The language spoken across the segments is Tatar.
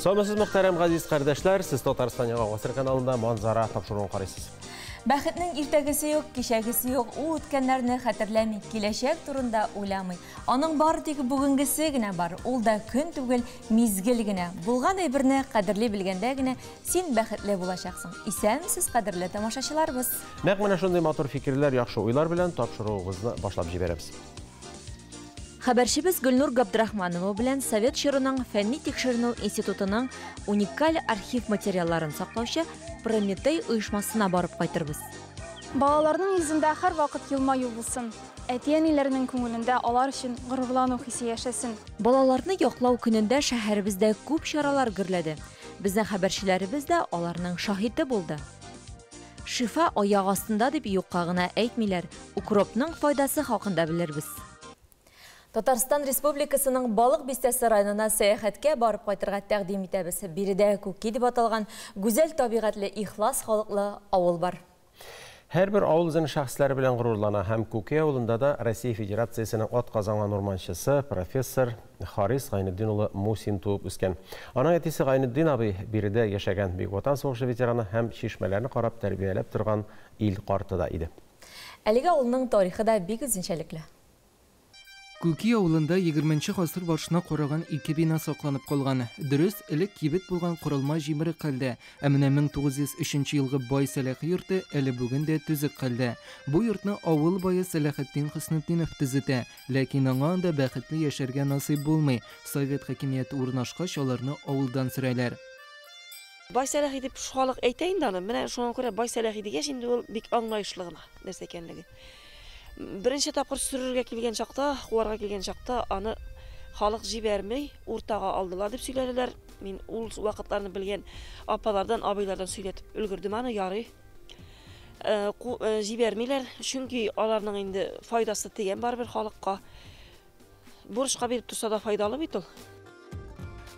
Саумысыз, мөхтәрәм газиз кардәшләр, сез Татарстан Яңа Гасыр каналында Манзара тапшыруын карыйсыз. Бәхетнең иртәгесе юк, кичәгесе юк, ул үткәннәрне хәтерләми, киләчәк турында уйламый. Аның бары тик бүгенгесе генә бар, ул да көн түгел, мизгел генә. Булган әйберне кадерли белгәндә генә син бәхетле булачаксың. Исәнмесез, кадерле тамашачыларыбыз. Нәкъ менә шундый матур фикерләр, яхшы уйлар белән тапшыруыбызны башлап җибәрәбез. Хәбәрчебез Гөлнур Габдрахманова белән Совет чорының фәнни тикшеренү институтының уникаль архив материалларын саклаучы Прометей оешмасына барып кайтырбыз. Балаларның йөзендә һәрвакыт елмаю булсын. Әти-әниләрнең күңелендә алар өчен горурлану хисе яшәсен. Балаларны яклау көнендә шәһәребездә күп чаралар гөрләде. Безнең хәбәрчеләребез дә аларның шаһиты булды. Шифа аяк астында дип юкка гына әйтмиләр. Укропның файдасы хакында белербез. Татарстан Республикасының Балык Бистәсе районына сәяхәткә барып кайтырга тәкъдим итәбез. Биредә Күки дип аталган гүзәл табигатьле ихлас халыклы авыл бар. Һәрбер авыл үзенең шәхесләре белән горурлана һәм Күки авылында да Россия Федерациясенең атказанган урманчысы профессор Харис Гайнетдин улы Мусин туып үскән. Аның әтисе Гайнетдин абый биредә яшәгән Бөек Ватан сугышы ветераны һәм чишмәләрне карап тәрбияләп торган ил карты да иде. Әлеге авылның тарихы да бик үзенчәлекле. Күки авылында 20 гасыр башына караган ике бина сакланып калган. Дөрес, элек кибет булган корылма җимерек хәлдә. Ә менә 1903 елгы Бай Сәләхи йорты әле бүген дә төзек хәлдә. Бу йортны авыл бае Сәләхетдин Хөснетдинов төзетә. Ләкин аңа анда бәхетле яшәргә насыйп булмый. Совет хакимияте урнашкач, аларны авылдан сөрәләр. Бай Сәләхи дип халык әйтә инде аны. Менә шуңа күрә Бай Сәләхи дигәч инде ул бик аңлаешлы гына нәрсә икәнлеге. Беренче тапкыр сөрергә килгән чакта, куарга килгән чакта аны халык җибәрми, уртага алдылар дип сөйләделәр. Мин ул вакытларны белгән апалардан, абыйлардан сөйләтеп өлгердем аны, ярый. Җибәрмиләр, чөнки аларның инде файдасы тигән барыбер халыкка. Бурычка биреп торса да файдалы бит ул.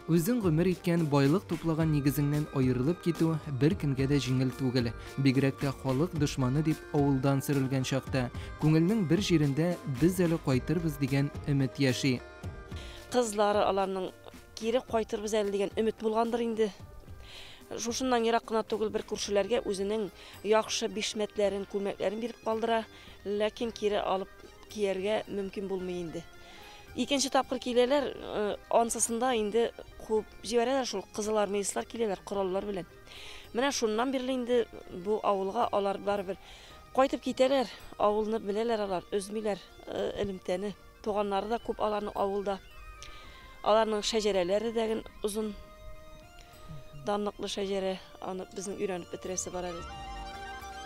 Үзең гомер иткән, байлык туплаган нигезеңнән аерылып китү беркемгә дә җиңел түгел. Бигрәк тә халык дошманы дип авылдан сөрелгән чакта. Күңелнең бер җирендә без әле кайтырбыз дигән өмет яши. Кызлары аларның кире кайтырбыз әле дигән өмет булгандыр инде. Шушыннан ерак кына түгел бер күршеләргә үзенең яхшы бишмәтләрен, күлмәкләрен биреп калдыра, ләкин кире алып кияргә мөмкин булмый инде. Икенче тапкыр киләләр, ансысында инде куып җибәрәләр шул кызыл армеецлар киләләр кораллар белән. Менә шуннан бирле инде бу авылга алар барыбер кайтып китәләр, авылны беләләр алар, өзмиләр элемтәне. Туганнары да күп аларның авылда. Аларның шәҗәрәләре дә озын, данлыклы шәҗәрә, аны безнең өйрәнеп бетерәсе бар әле.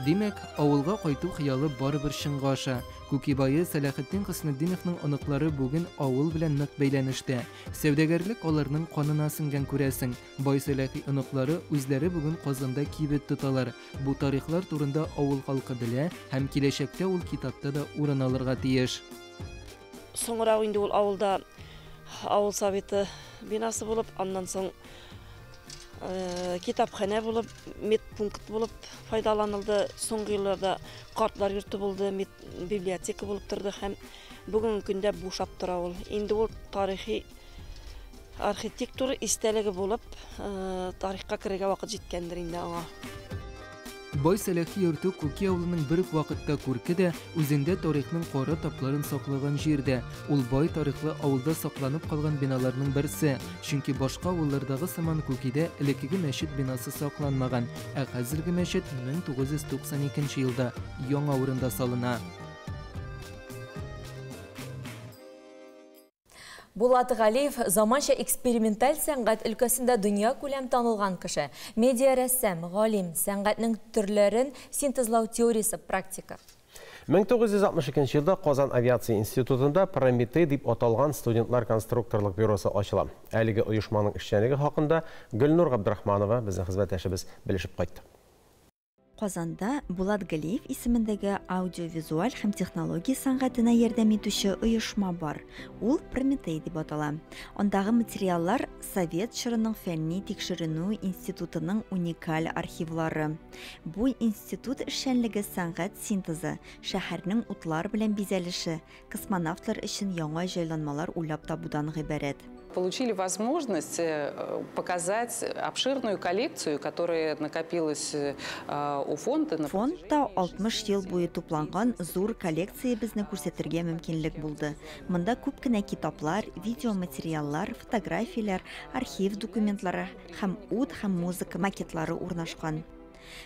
Димәк, авылга кайту хыялы барыбер чынга аша. Күки бае Сәләхетдин Хөснетдиновның оныклары бүген авыл белән нык бәйләнештә. Сәүдәгәрлек аларның канына сеңгән күрәсең. Бай Сәләхи оныклары үзләре бүген Казанда кибет тоталар. Бу тарихлар турында авыл халкы белә һәм киләчәктә ул китапта да урын алырга тиеш. Соңрак инде ул авылда авыл советы бинасы булып, аннан соң китапханә булып, медпункт булып файдаланылды. Соңгы елларда картлар йорты булды, библиотека булып торды һәм бүгенге көндә бушап тора ул. Инде ул тарихи архитектура истәлеге булып, тарихка керергә вакыт җиткәндер инде аңа. Бай Сәләхи йорты Күки авылының бер үк вакытта күрке дә, үзендә тарихның кара тапларын саклаган җирдә. Ул бай тарихлы авылда сакланып калган биналарның берсе. Чөнки башка авыллардагы сыман Күкидә элеккеге мәчет бинасы сакланмаган, ә хәзерге мәчет 1992 елда яңа урында салына. Булат Галиев заманча эксперименталь сәнгать өлкәсендә дөнья күләм танылган кеше. Медиа рәссам, галим, сәнгатьнең төрләрен синтезлау теориясе практика. 1962 елда Казан авиация институтында Прометей дип аталган студентлар конструкторлык бюросы ачыла. Әлеге оешманың эшчәнлеге хакында Гөлнур Габдрахманова безнең хезмәттәшебез белешеп кайтты. Казанда Булат Галиев исемендәге аудиовизуаль һәм технология сәнгатенә ярдәм итүче оешма бар. Ул Прометей дип атала. Андагы материаллар Совет чорының фәнни тикшеренү институтының уникаль архивлары. Бу институт эшчәнлеге сәнгать синтезы, шәһәрнең утлар белән бизәлеше, космонавтлар өчен яңа җайланмалар уйлап табудан гыйбарәт. Получили возможность показать обширную коллекцию, которая накопилась у фонда. Фондта 60 ел буе тупланган зур коллекциябезне күрсәтергә мөмкинлек булды. Монда күп кенә китаплар, видеоматериаллар, фотографияләр, архив документлары һәм ут һәм музыка макетлары урнашкан.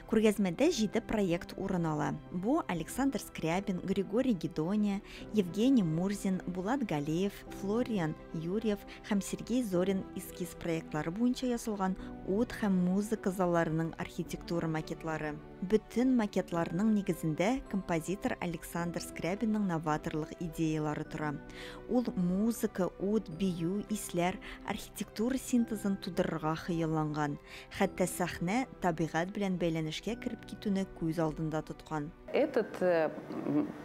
Күргәзмәдә 7 проект урын ала. Бу Александр Скрябин, Григорий Гедония, Евгений Мурзин, Булат Галиев, Флориан Юрьев һәм Сергей Зорин эскиз проектлары буенча ясалган ут һәм музыка залларының архитектура макетлары. Бөтен макетларның нигезендә композитор Александр Скрябинның новаторлык идеялары тора. Ул музыка, ут, бию, исләр, архитектура синтезын тудырырга хыялланган. Хәтта сәхнә табигать белән бәйләнешкә кереп китүне күз алдында тоткан. Этот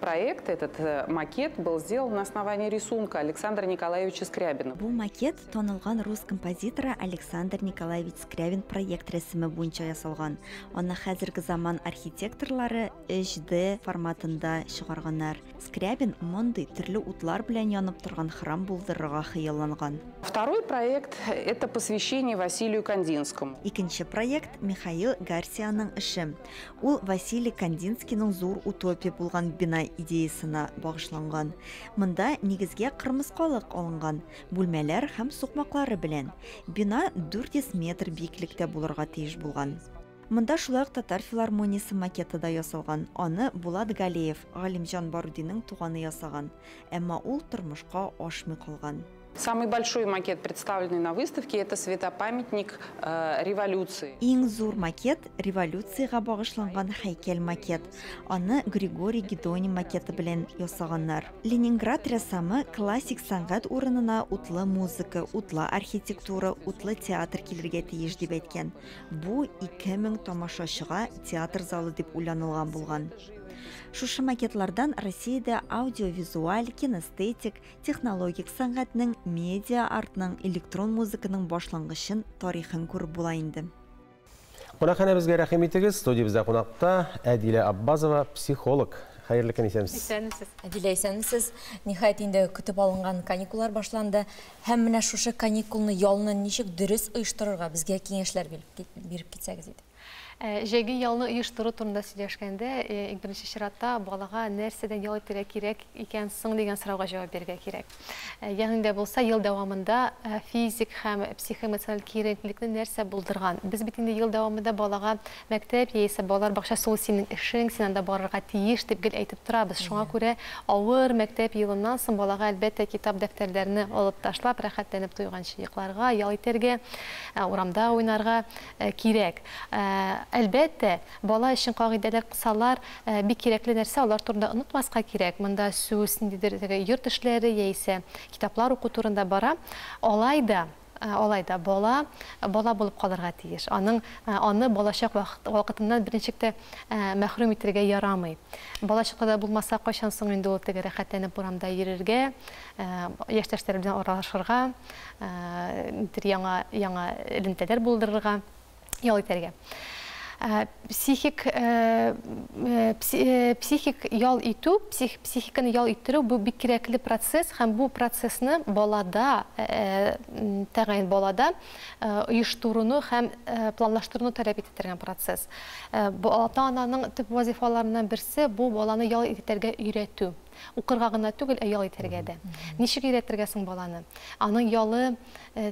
проект, этот макет был сделан на основании рисунка Александра Николаевича Скрябина. Бу макет танылган рус композиторы Александр Николаевич Скрябин проект рәсеме буенча ясалган. Аны хәзерге заман архитекторлары HD форматында чыгарганнар. Скрябин мондый төрле утлар белән янып торган храм булдырырга хыялланган. Второй проект – это посвящение Василию Кандинскому. Икенче проект Михаил Гарсианың эше. Ул Василий Кандинскийның зур утопия булган бина идеясына багышланган. Монда нигезгә кырмыскалык алынган, бүлмәләр һәм сукмаклары белән. Бина 400 метр биеклектә булырга тиеш булган. Монда шулай ук татар филармониясе макеты да ясалган. Аны Булат Галиев, Галимҗан Барудиның туганы ясаган. Әмма ул тормышка ашмый калган. Самый большой макет, представленный на выставке, это светопамятник революции. Иң зур макет революциягә багышланган һәйкәл макет. Аны Григорий Гедони макеты белән ясаганнар. Ленинград рәссамы классик сәнгать урынына утлы музыка, утлы архитектура, утлы театр килергә тиеш дип әйткән. Бу 2000 тамашачыга театр залы дип уйланылган булган. Шушы макетлардан Россиядә аудиовизуаль, кинестетик, технологик сәнгатьнең, медиа артның, электрон музыканың башлангычын, тарихын күреп була инде. Кунакханәбезгә рәхим итегез. Студиябездә кунакта Әдилә Аббазова, психолог. Хәерле көн, исәнмесез. Исәнмесез. Әдилә, исәнмесез. Ниһаять инде көтеп алынган каникуллар башланды. Һәм менә шушы каникулны, ялны ничек дөрес оештырырга безгә киңәшләр биреп китсәгез иде. Җәйге ялны оештыру турында сөйләшкәндә, иң беренче чиратта балага нәрсәдән ял итәргә кирәк икән соң дигән сорауга җавап бирергә кирәк. Ягъни дә булса, ел дәвамында физик һәм психоэмоциональ киеренкелекне нәрсә булдырган? Без бит инде ел дәвамында балага мәктәп яисә балалар бакчасы ул синең эшең, син анда барырга тиеш дип гел әйтеп торабыз. Шуңа күрә авыр мәктәп елыннан соң балага әлбәттә китап дәфтәрләрне алып ташлап, рәхәтләнеп туйганчы йокларга, ял итәргә, урамда уйнарга кирәк. Әлбәттә, бала өчен кагыйдәләр, кысалар бик кирәкле нәрсә, алар турында онытмаска кирәк. Монда сүз ниндидер йорт эшләре яисә китаплар уку турында бара. Алай да, алай да бала бала булып калырга тиеш. Аның аны балачак вакытыннан берничек тә мәхрүм итәргә ярамый. Балачакта да булмаса, кайчан соң инде ул теге рәхәтләнеп урамда йөрергә, яшьтәшләре белән аралашырга, яңа яңа элемтәләр булдырырга, ял итәргә. Психик ял итү, психиканы ял иттерү бу бик кирәкле процесс, һәм бу процессны балада, тәгаен балада оештыруны һәм планлаштыруны таләп итә торган процесс. Ата-ананың төп вазифаларыннан берсе бу баланы ял итәргә өйрәтү. Укырга гына түгел, ә ял итәргә дә. Ничек өйрәтергә соң баланы? Аның ялы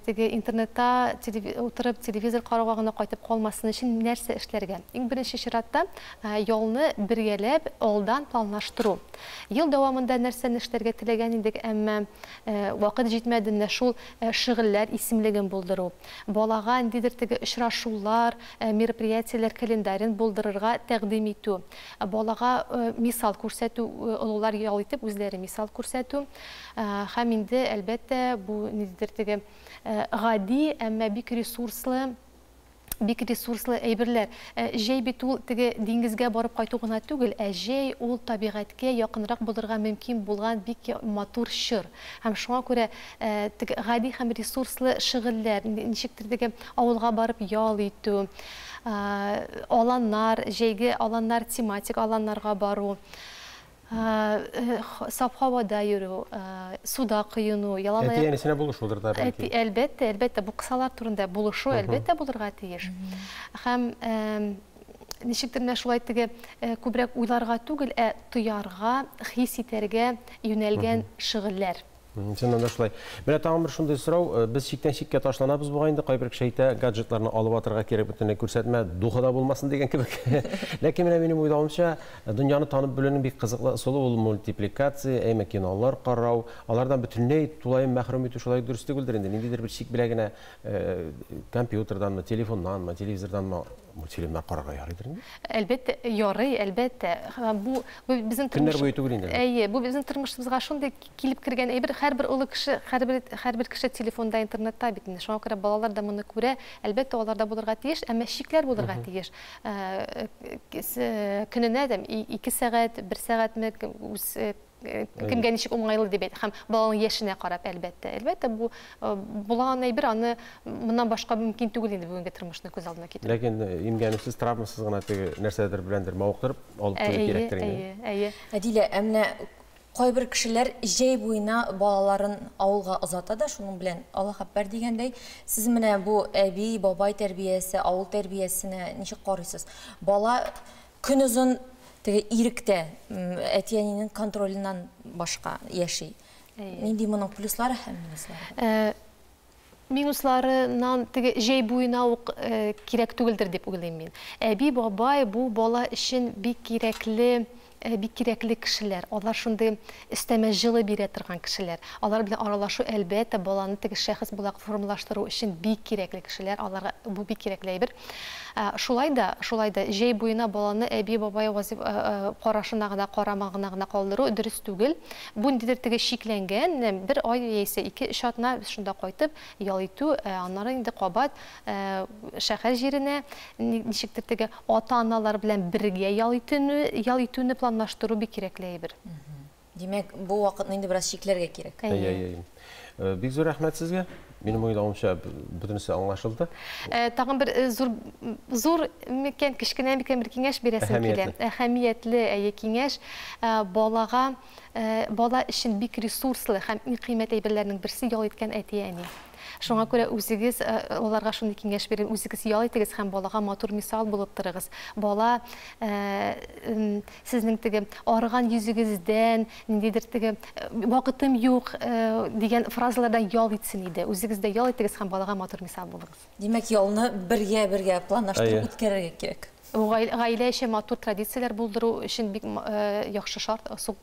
теге интернетта утырып телевизор карауга гына кайтып калмасын өчен нәрсә эшләргә? Иң беренче чиратта ялны бергәләп алдан планлаштыру. Ел дәвамында нәрсәне эшләргә теләгән идек, әмма вакыт җитмәде, менә шул шөгыльләр исемлеген булдыру. Балага ниндидер теге очрашулар, мероприятиеләр календарен булдырырга тәкъдим итү. Балага мисал күрсәтү, олылар ял итеп үзләре мисал күрсәтү. Һәм инде әлбәттә бу ниндидер теге гади, әмма бик ресурслы Бик ресурслы әйберләр. Җәй бит ул теге диңгезгә барып кайту гына түгел, ә җәй ул табигатькә якынрак булырга мөмкин булган бик матур чор. Һәм шуңа күрә теге гади һәм ресурслы шөгыльләр, ничектер теге авылга барып ял итү, аланнар, җәйге аланнар, тематик аланнарга бару, саф һавада йөрү, суда коену, ялан аяк. Әти-әнисенә булышудыр да бәлки. Әлбәттә, әлбәттә, бу кысалар турында булышу әлбәттә булырга тиеш. Һәм ничектер менә шулай теге күбрәк уйларга түгел, ә тоярга, хис итәргә юнәлгән шөгыльләр. Чыннан да шулай. Менә тагын бер шундый сорау, без чиктән чиккә ташланабыз бугай инде, кайбер кеше әйтә, гаджетларны алып атырга кирәк, бөтенләй күрсәтмә, духы да булмасын дигән кебек. Ләкин менә минем уйлавымча, дөньяны танып белүнең бик кызыклы ысулы ул мультипликация, әйме кинолар карау, алардан бөтенләй тулаем мәхрүм итү шулай дөрес түгелдер инде. Ниндидер бер чик белән генә компьютерданмы, телефоннанмы, телевизорданмы мультфильмнар карарга ярыйдыр инде? Әлбәттә, ярый, әлбәттә. Бу безнең тормыш. Көннәр буе түгел инде. Әйе, бу безнең тормышыбызга шундый килеп кергән әйбер. Һәрбер олы кеше, һәрбер кеше телефонда, интернетта бит инде. Шуңа күрә балалар да моны күрә. Әлбәттә, алар да булырга тиеш, әмма чикләр булырга тиеш. Көненә дә 2 сәгать, 1 сәгатьме үз кемгә ничек уңайлы дип әйт. Һәм баланың яшенә карап, әлбәттә. Әлбәттә, бу булган әйбер, аны моннан башка мөмкин түгел инде бүгенге тормышны күз алдына китерү. Ләкин имгәнүсез, травмасыз гына теге нәрсәдер беләндер мавыктырып алып кую кирәктер инде. Әйе, әйе. Әдилә, ә менә кайбер кешеләр җәй буена балаларын авылга озата да, шуның белән Аллаһ әкбәр дигәндәй, сез менә бу әби, бабай тәрбиясе, авыл тәрбиясенә ничек карыйсыз? Бала көнозын теге иректә, әти-әнинең контроленнан башка яши. Нинди моның плюслары һәм минуслары? Минусларынан теге җәй буена ук кирәк түгелдер дип уйлыйм мин. Әби, бабай бу бала өчен бик кирәкле, бик кирәкле кешеләр. Алар шундый өстәмә җылы бирә торган кешеләр. Алар белән аралашу әлбәттә баланы теге шәхес буларак формалаштыру өчен бик кирәкле кешеләр. Аларга бу бик кирәкле әйбер. Шулай да, шулай да җәй буена баланы әби, бабай карашына гына, карамагына гына калдыру дөрес түгел. Бу ниндидер теге чикләнгән бер ай яисә 2-3 атна без шунда кайтып ял итү, аннары инде кабат шәһәр җиренә ничектер теге ата-аналар белән бергә ял итүне планлаштыру бик кирәкле әйбер. Димәк, бу вакытны инде бераз чикләргә кирәк. Әйе, әйе. Бик зур рәхмәт сезгә. Минем уйлавымча, бөтенесе аңлашылды. Тагын бер зур микән, кечкенә микән бер киңәш бирәсем килә. Әһәмиятле, әйе, киңәш. Балага, бала өчен бик ресурслы һәм иң кыйммәт әйберләрнең берсе ял иткән әти-әни. Шуңа күрә үзегез аларга шундый киңәш бирегез, үзегез ял итегез һәм балага матур мисал булып торыгыз. Бала сезнең теге арыган йөзегездән, ниндидер теге вакытым юк дигән фразалардан ял итсен иде. Үзегез дә ял итегез һәм балага матур мисал булыгыз. Димәк, ялны бергә-бергә планлаштырып үткәрергә кирәк. Бу гаилә өчен матур традицияләр булдыру өчен бик яхшы шарт, ысул.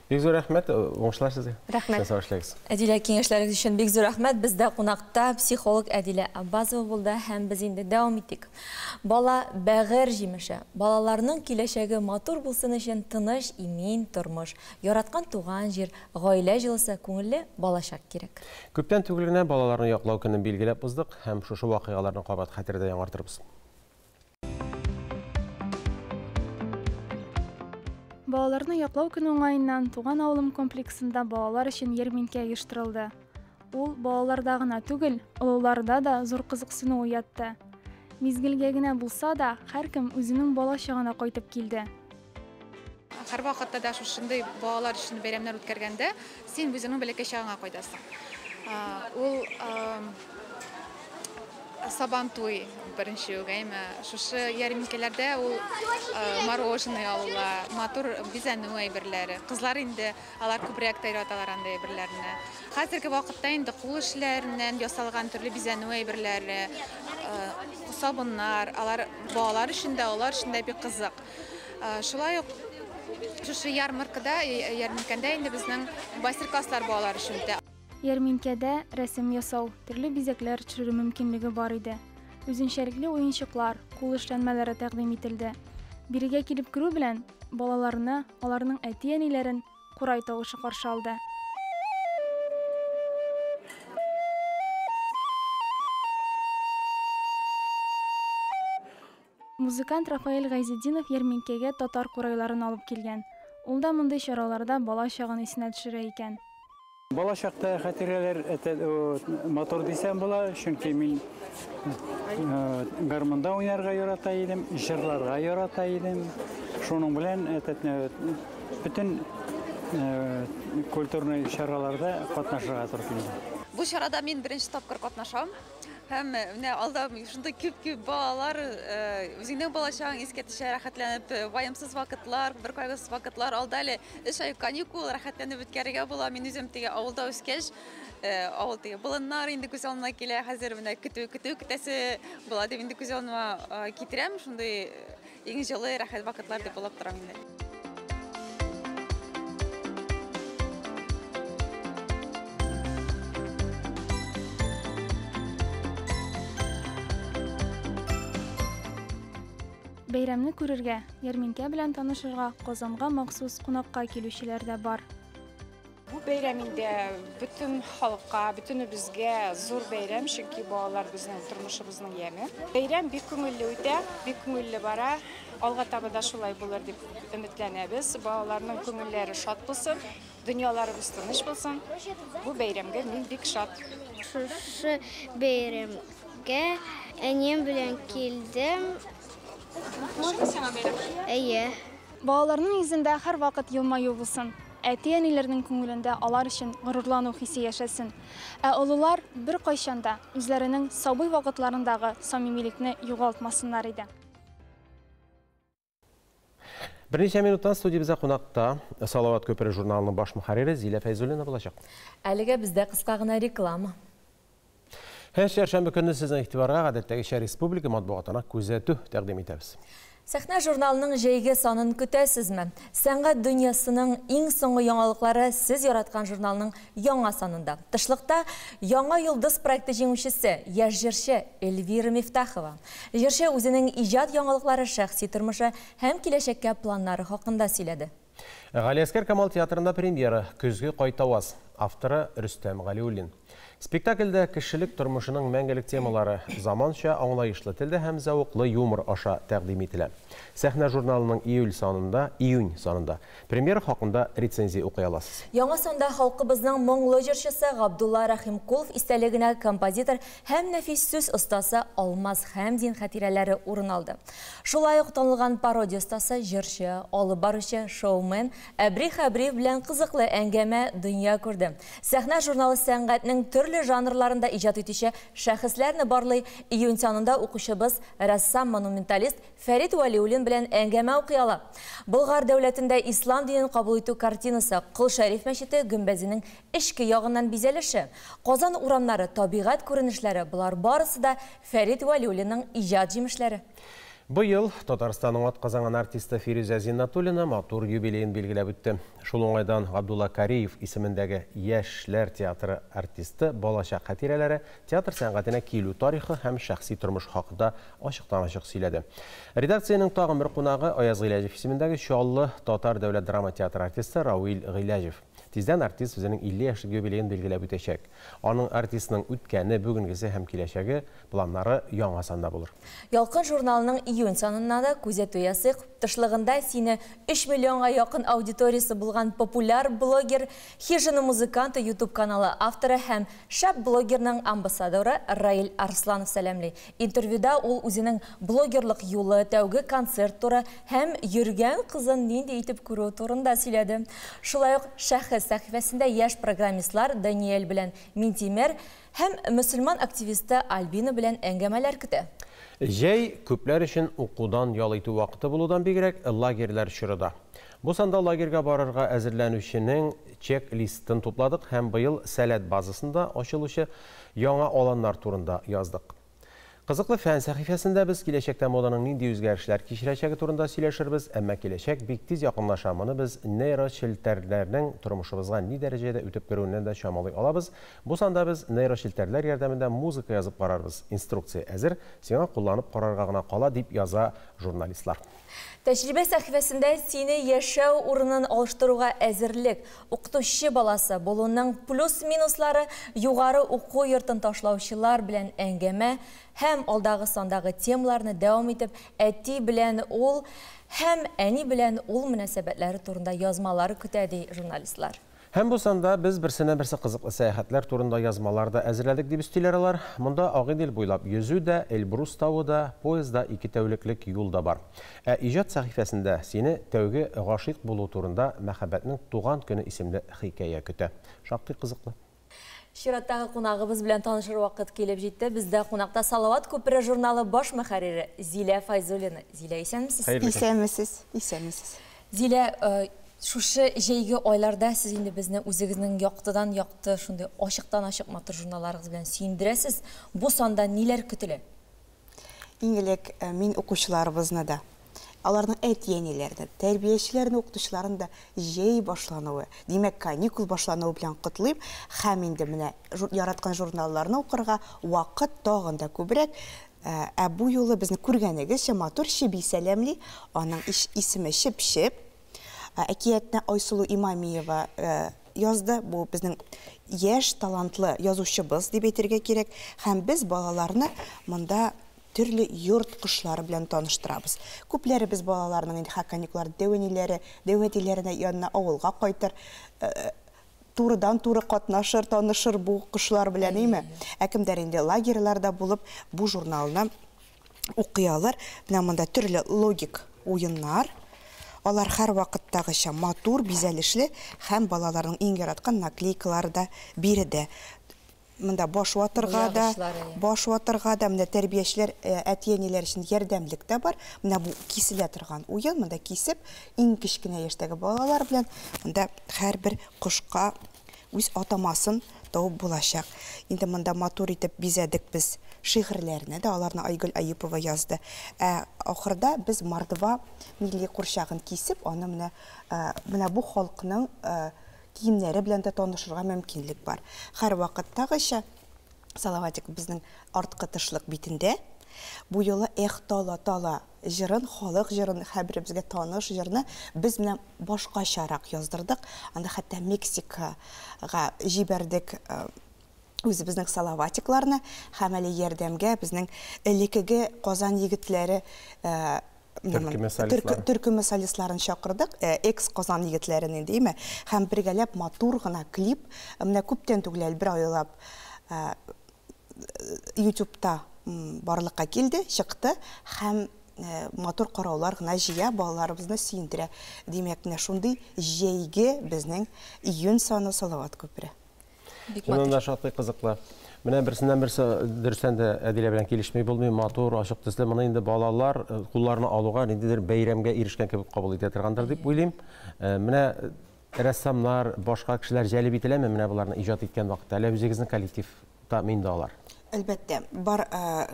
Бик зур рәхмәт, уңышлар сезгә. Рәхмәт. Сау эшләгез. Әдилә, киңәшләрегез өчен бик зур рәхмәт. Бездә кунакта психолог Әдилә Аббазова булды һәм без инде дәвам итик. Бала бәгырь җимеше. Балаларның киләчәге матур булсын өчен тыныч, имин тормыш, яраткан туган җир, гаилә җылысы, күңелле балачак кирәк. Күптән түгел генә балаларны яклау көнен билгеләп уздык һәм шушы вакыйгаларны кабат хәтердә яңартырбыз. Балаларны яклау көне уңаеннан Туган авылым комплексында балалар өчен ярминкә оештырылды. Ул балаларда гына түгел, олыларда да зур кызыксыну уятты. Мизгелгә генә булса да, һәркем үзенең бала чагына кайтып килде. Һәр вакытта да шушындый балалар өчен бәйрәмнәр үткәргәндә, син үзеңнең бәләкәй чагыңа кайтасың. Ул Сабантуй беренче үк, әйме? Шушы ярминкәләрдә ул мороженое алыла, матур бизәнү әйберләре. Кызлар инде алар күбрәк тә яраталар андый әйберләрне. Хәзерге вакытта инде кул эшләреннән ясалган төрле бизәнү әйберләре, сабыннар, алар балалар өчен дә, алар өчен дә бик кызык. Шулай ук шушы ярмаркада, ярминкәдә инде безнең мастер-класслар балалар өчен үтә. Ярминкәдә рәсем ясау, төрле бизәкләр төшерү мөмкинлеге бар иде. Үзенчәлекле уенчыклар, кул эшләнмәләре тәкъдим ителде. Бирегә килеп керү белән балаларны, аларның әти-әниләрен курай тавышы каршы алды. Музыкант Рафаэль Гайзетдинов ярминкәгә татар курайларын алып килгән. Ул да мондый чараларда бала чагын исенә төшерә икән. Бала чакта хатирәләр матур дисәм була, чөнки мин гармунда уйнарга ярата идем, җырларга ярата идем. Шуның белән бөтен культурный чараларда катнашырга туры килде. Бу чарада мин беренче тапкыр катнашам. Һәм менә алда шундый күп-күп балалар, үзеңнең балачагың искә төшә, рәхәтләнеп, ваемсыз вакытлар, бер кайгысыз вакытлар. Алда әле 3 ай каникул, рәхәтләнеп үткәрергә була. Мин үзем теге авылда үскәч, авыл теге болыннар инде күз алдына килә. Хәзер менә көтү, көтү көтәсе була дип инде күз алдыма китерәм. Шундый иң җылы, рәхәт вакытлар дип уйлап торам инде. Бәйрәмне күрергә, ярминкә белән танышырга Казанга махсус кунакка килүчеләр дә бар. Бу бәйрәм инде бөтен халыкка, бөтенебезгә зур бәйрәм, чөнки балалар безнең тормышыбызның яме. Бәйрәм бик күңелле үтә, бик күңелле бара. Алга таба да шулай булыр дип өметләнәбез. Балаларның күңелләре шат булсын, дөньяларыбыз тыныч булсын. Бу бәйрәмгә мин бик шат. Шушы бәйрәмгә әнием белән килдем. Әйе. Балаларның йөзендә һәрвакыт елмаю булсын. Әти-әниләрнең күңелендә алар өчен горурлану хисе яшәсен. Ә олылар бер кайчан да үзләренең сабый вакытларындагы самимилекне югалтмасыннар иде. Берничә минуттан студиябездә кунакта Салават күпере журналының баш мөхәррире Зилә Фәйзуллина булачак. Әлегә бездә кыска гына реклама. Һәр чәршәмбе көнне сезнең игътибарга гадәттәгечә республика матбугатына күзәтү тәкъдим итәбез. Сәхнә журналының җәйге санын көтәсезме? Сәнгать дөньясының иң соңгы яңалыклары сез яраткан журналның яңа санында. Тышлыкта Яңа йолдыз проекты җиңүчесе, яшь җырчы Эльвира Мифтахова. Җырчы үзенең иҗат яңалыклары, шәхси тормышы һәм киләчәккә планнары хакында сөйләде. Галиәсгар Камал театрында премьера Көзге кайтаваз, авторы Рөстәм Галиуллин. Спектакльдә кешелек тормышының мәңгелек темалары заманча аңлаешлы телдә һәм зәвыклы юмор аша тәкъдим ителә. Сәхнә журналының июль санында, июнь санында премьера хакында рецензия укый аласыз. Яңа санда халкыбызның моңлы җырчысы Габдулла Рәхимкулов истәлегенә композитор һәм нәфис сүз остасы Алмаз Хәмзин хатирәләре урын алды. Шулай ук танылган пародия остасы, җырчы, алып баручы, шоумен Әбри Хәбриев белән кызыклы әңгәмә дөнья күрде. Сәхнә журналы сәнгатьнең төрле жанрларында иҗат итүче шәхесләрне барлый. Июнь санында укучыбыз рәссам-монументалист Фәрит Вәлиуллин белән әңгәмә укый ала. Болгар дәүләтендә ислам динен кабул итү картинасы, Кол Шәриф мәчете гөмбәзенең эчке ягыннан бизәлеше, Казан урамнары, табигать күренешләре, болар барысы да Фәрит Вәлиуллинның иҗат җимешләре. Быел Татарстанның атказанган артисты Фирүзә Зиннатуллина матур юбилеен билгеләп үтте. Шул уңайдан Габдулла Кариев исемендәге Яшьләр театры артисты балачак хатирәләре, театр сәнгатенә килү тарихы һәм шәхси тормыш хакында ачыктан-ачык сөйләде. Редакциянең тагын бер кунагы Аяз Гыйләҗев исемендәге Чаллы татар дәүләт драма театры артисты Равил Гыйләҗев. Тиздән артист үзенең 50 яшьлек юбилеен билгеләп үтәчәк. Аның артистның үткәне, бүгенгесе һәм киләчәге планнары яңа санда булыр. Ялкын журналының июнь санына да күзәтү ясыйк. Тышлыгында сине 3 миллионга якын аудиториясе булган популяр блогер, Хижина музыканты YouTube каналы авторы һәм шәп блогерның амбассадоры Раил Арсланов сәламли. Интервьюда ул үзенең блогерлык юлы, тәүге концерт туры һәм йөргән кызын нинди итеп күрү турында сөйләде. Шулай ук шәхес сәхифәсендә яшь программистлар Даниэль белән Минтимер һәм мөселман активисты Альбина белән әңгәмәләр көтә. Җәй күпләр өчен укудан ял итү вакыты булудан бигрәк лагерьләр чоры да. Бу санда лагерьга барырга әзерләнүченең чек-листын тупладык һәм быел Сәләт базасында ачылучы яңа аланнар турында яздык. Кызыклы фән сәхифәсендә без киләчәктә моданың нинди үзгәрешләр кичерәчәге турында сөйләшербез, әмма киләчәк бик тиз якынлаша. Моны без нейрочелтәрләрнең тормышыбызга ни дәрәҗәдә үтеп керүеннән дә чамалый алабыз. Бу санда без нейрочелтәрләр ярдәмендә музыка язып карарбыз. Инструкция әзер, сиңа кулланып карарга гына кала, дип яза журналистлар. Тәҗрибә сәхифәсендә сине яшәү урынын алыштыруга әзерлек, укытучы баласы булуның плюс-минуслары, югары уку йортын ташлаучылар белән әңгәмә һәм Һәм алдагы сандагы темаларны дәвам итеп, әти белән ул һәм әни белән ул мөнәсәбәтләре турында язмалар көтә, ди журналистлар. Һәм бу санда без берсеннән-берсе кызыклы сәяхәтләр турында язмалар да әзерләдек, дип өстиләр алар. Монда Агыйдел буйлап йөзү дә, Эльбрус тавы да, поездда 2 тәүлеклек юл да бар. Ә иҗат сәхифәсендә сине тәүге гашыйк булу турында Мәхәббәтнең туган көне исемле хикәя көтә. Шактый кызыклы. Чираттагы кунагыбыз белән танышыр вакыт килеп җитте. Бездә кунакта Салават күпере журналы баш мөхәррире Зилә Файзуллина. Зилә, исәнмесез? Исәнмесез, исәнмесез. Зилә, шушы җәйге айларда сез инде безне үзегезнең яктыдан якты, шундый ачыктан ачык матур журналларыгыз белән сөендерәсез. Бу санда ниләр көтелә? Иң элек мин укучыларыбызны да, аларның әти-әниләрен, тәрбиячеләрен, укытучыларын да җәй башлануы, димәк, каникул башлануы белән котлыйм. Һәм инде менә яраткан журналларны укырга вакыт тагын да күбрәк. Ә бу юлы безне күргәнегезчә матур чеби сәламли, аның исеме Чеп-чеп. Әкиятне Айсылу Имамиева язды. Бу безнең яшь талантлы язучыбыз дип әйтергә кирәк. Һәм без балаларны монда төрле йорт кошлары белән таныштырабыз. Күпләребез балаларның инде каникуллар дәү әниләре, дәү әтиләренә янына авылга кайтыр, турыдан-туры катнашыр, танышыр бу кошлар белән, әйме? Ә кемдер инде лагерьларда булып бу журналны укый алыр. Менә монда төрле логик уеннар. Алар һәр вакыттагыча матур, бизәлешле һәм балаларның иң яраткан наклейкалары да биредә. Монда баш ватырга да, баш ватырга да, менә тәрбиячеләр, әти-әниләр өчен ярдәмлек тә бар. Менә бу киселә торган уен, монда кисеп, иң кечкенә яшьтәге балалар белән монда һәрбер кошка үз атамасын табып булачак. Инде монда матур итеп бизәдек без шигырьләрне дә, аларны Айгөл Аюпова язды. Ә ахырда без мордва милли курчагын кисеп, аны менә бу халыкның киемнәре белән дә танышырга мөмкинлек бар. Һәр вакыттагыча Салаватик безнең арткы тышлык битендә бу юлы Эх тала тала җырын, халык җырын, һәрберебезгә таныш җырны без менә башкачарак яздырдык. Анда хәтта Мексикага җибәрдек үзебезнең салаватикларны һәм әле ярдәмгә безнең элеккеге Казан егетләре төркеме солистларын чакырдык, экс Казан егетләрен инде, әйме? Һәм бергәләп матур гына клип, менә күптән түгел әле бер айлап YouTube'та барлыкка килде, чыкты һәм матур караулар гына җыя, балаларыбызны сөендерә. Димәк, менә шундый җәйге безнең июнь саны Салават күпере. Чыннан да шактый кызыклы. Менә берсеннән берсе дөрестән дә Әдилә белән килешми булмый, матур, ачык төсле. Моны инде балалар кулларына алуга ниндидер бәйрәмгә ирешкән кебек кабул итә торгандыр дип уйлыйм. Менә рәссамнар, башка кешеләр җәлеп ителәме менә боларны иҗат иткән вакытта? Әллә үзегезнең коллективта инде алар? Әлбәттә, бар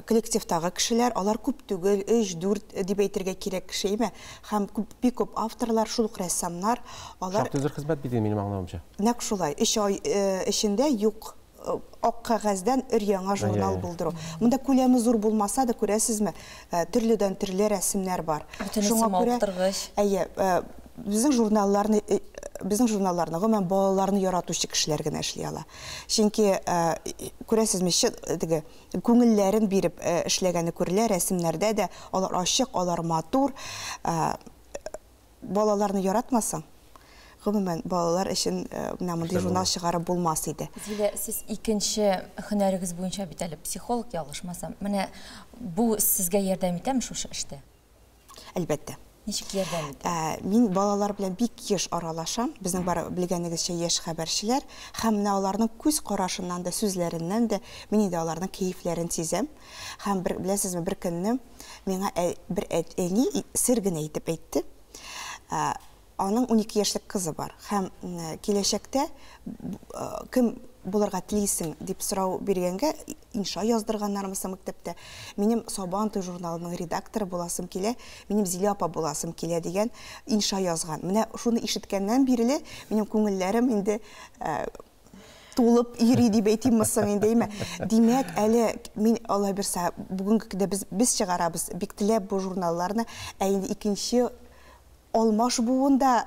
коллективтагы кешеләр, алар күп түгел, 3-4 дип әйтергә кирәк кеше, әйме? Һәм күп, бик күп авторлар, шул ук рәссамнар, алар Шактый зур хезмәт бит инде, минем аңлавымча. Нәкъ шулай, 3 ай эчендә юк ак кәгазьдән өр-яңа журнал булдыру. Монда күләме зур булмаса да, күрәсезме, төрледән төрле рәсемнәр бар. Бөтенесе мавыктыргыч. Әйе, безнең журналларны, безнең журналларны гомумән балаларны яратучы кешеләр генә эшли ала. Чөнки, күрәсезме, теге күңелләрен биреп эшләгәне күрелә, рәсемнәрдә дә алар ачык, алар матур. Балаларны яратмасаң, гомумән балалар өчен менә мондый журнал чыгарып булмас иде. Зилә, сез икенче һөнәрегез буенча бит әле психолог, ялгышмасам. Менә бу сезгә ярдәм итәме шушы эштә? Әлбәттә. Ничек ярдәм итә? Мин балалар белән бик еш аралашам. Безнең бар белгәнегезчә яшь хәбәрчеләр һәм менә аларның күз карашыннан да, сүзләреннән дә мин инде аларның кәефләрен сизәм. Һәм бер, беләсезме, бер көнне миңа бер әни сер генә әйтеп әйтте. Аның 12 яшьлек кызы бар. Һәм киләчәктә кем булырга телисең дип сорау биргәнгә инша яздырганнармы соң мәктәптә. Минем Сабантуй журналының редакторы буласым килә, минем Зилә апа буласым килә дигән инша язган. Менә шуны ишеткәннән бирле минем күңелләрем инде тулып йөри дип әйтимме соң инде, әйме? Димәк, әле мин, Алла бирсә, бүгенге көндә без чыгарабыз бик теләп бу журналларны, ә инде икенче алмаш буында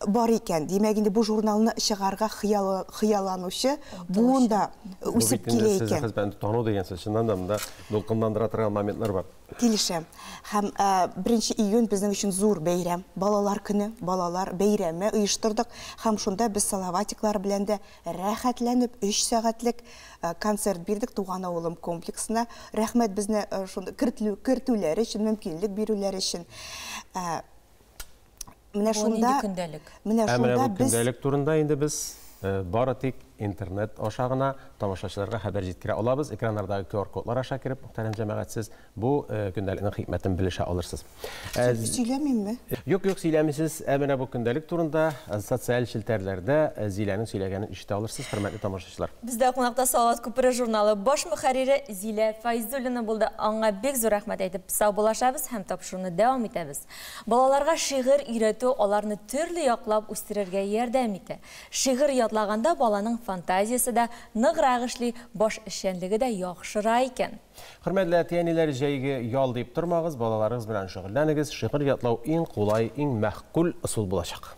бар икән. Димәк, инде бу журналны чыгарга хыялланучы буын да үсеп килә икән. Сезнең хезмәтне тану дигән сүз, чыннан да монда дулкынландыра торган моментлар бар. Килешәм. Һәм 1 июнь безнең өчен зур бәйрәм. Балалар көне, балалар бәйрәме оештырдык. Һәм шунда без салаватиклар белән дә рәхәтләнеп 3 сәгатьлек концерт бирдек Туган авылым комплексына. Рәхмәт безне шунда кертүләре өчен, мөмкинлек бирүләре өчен. Менә шунда бу көндәлек турында инде без бары тик интернет аша гына тамашачыларга хәбәр җиткерә алабыз. Экраннардагы QR кодлар аша кереп, мөхтәрәм җәмәгать, сез бу көндәлекнең хикмәтен белешә алырсыз. Сөйләмимме? Юк, юк, сөйләмисез. Ә менә бу көндәлек турында социаль челтәрләрдә Зиләнең сөйләгәнен ишетә алырсыз, хөрмәтле тамашачылар. Бездә кунакта Салават күпере журналы баш мөхәррире Зилә Файзуллина булды. Аңа бик зур рәхмәт әйтеп саубуллашабыз һәм тапшыруны дәвам итәбез. Балаларга шигырь өйрәтү аларны төрле яклап үстерергә ярдәм итә. Шигырь ятлаганда баланың фантазиясе дә ныграк эшли, баш эшчәнлеге дә яхшыра икән. Хөрмәтле әти-әниләр, җәйге ял дип тормагыз, балаларыгыз белән шөгыльләнегез. Шигырь ятлау иң кулай, иң мәгъкуль ысул булачак.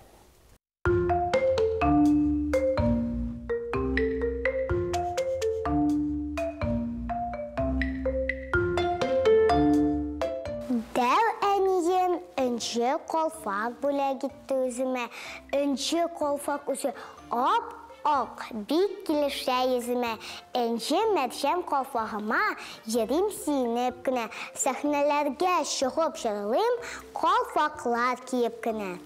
Дәү әнием энҗе калфак бүләк итте үземә. Энҗе калфак үзе ап-ак, бик килешә йөземә. Энҗе мәрҗән калфагыма йөрим сөенеп кенә. Сәхнәләргә чыгып җырлыйм, калфаклар киеп кенә.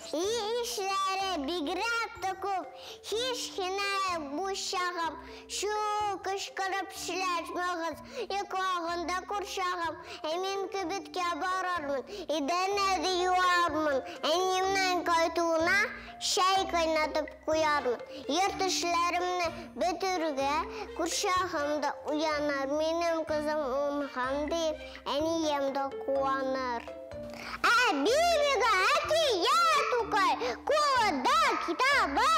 Ишләре бигрәк тә күп, һич кенә буш чагым. Шу кычкырып сөйләшмәгез, йоклаганда курчагым. Ә мин кибеткә барырмын, идәннәрне юармын. Әниемнең кайтуына чәй кайнатып куярмын. Йорт эшләремне бетерүгә курчагым да уянар. Минем кызым уңган дип, әнием дә куаныр. Әбибегә әкият укый, кулында китабы,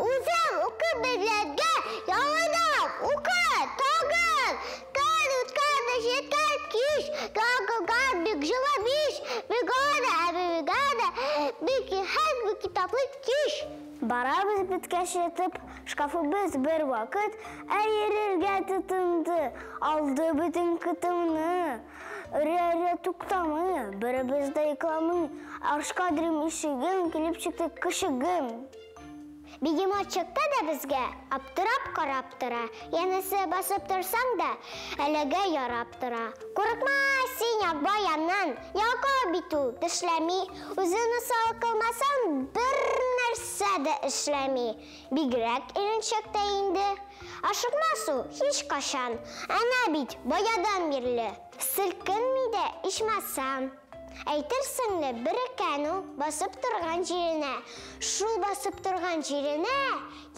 үзем укып белгәнгә яңадан укы, тагын. Көн үткән җиткән кич, кагылган бик җылы мич, бригада, әби бригада, бик рәхәт, бик китаплы кич. Барабыз беткәч ятып, шкафыбыз бер вакыт әйерергә тотынды, алды бөтен кытымны. Өрә-өрә туктамый, беребез дә йокламый, аршка дрим ишегем, килеп чыкты кышыгым. Бегемот чыкты да безгә, аптырап карап тора. Янәсе басып торсаң да, әлегә ярап тора. Курыкма син Акбаяннан, ялкау бит ул, тешләми. Үзен усал кылмасаң, бер нәрсә дә эшләми. Бигрәк иренчәк тә инде. Ашыкмас ул һич кашан. Әнә бит баядан бирле. Селкенми дә ичмасам. Әйтерсең лә берекән ул басып торган җиренә. Шул басып торган җиренә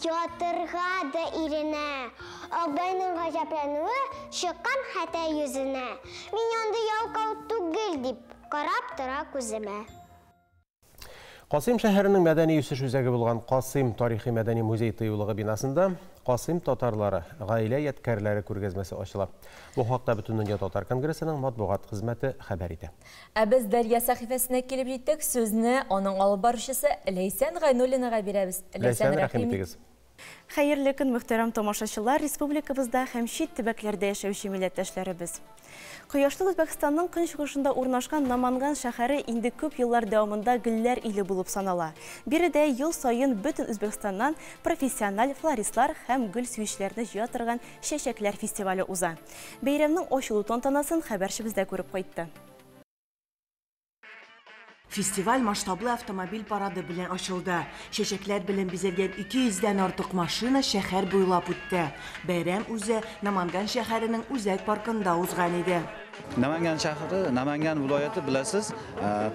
ятырга да иренә. Акбайның гаҗәпләнүе чыккан хәтта йөзенә. Мин андый ялкау түгел дип карап тора күземә. Касыйм шәһәренең мәдәни үсеш үзәге булган Касыйм тарихи мәдәни музей тыюлыгы бинасында Касыйм татарлары гаилә ядкәрләре күргәзмәсе ачыла. Бу хакта Бөтендөнья татар конгрессының матбугат хезмәте хәбәр итә. Ә без Дәрья сәхифәсенә килеп җиттек. Сүзне аның алып баручысы Ләйсән Гайнуллинага бирәбез. Ләйсән, рәхим итегез. Хәерле көн, мөхтәрәм тамашачылар, республикабызда һәм чит төбәкләрдә яшәүче милләттәшләребез. Кояшлы Үзбәкстанның көнчыгышында урнашкан Наманган шәһәре инде күп еллар дәвамында гөлләр иле булып санала. Биредә ел саен бөтен Үзбәкстаннан профессиональ флористлар һәм гөл сөючеләрне җыя торган чәчәкләр фестивале уза. Бәйрәмнең ачылу тантанасын хәбәрчебез дә күреп кайтты. Фестиваль масштаблы автомобиль парады белән ачылды. Чәчәкләр белән бизәлгән 200дән артык машина шәһәр буйлап үтте. Бәйрәм үзе Наманган шәһәренең үзәк паркында узган иде. Namangan shahri, Namangan viloyati bilasiz,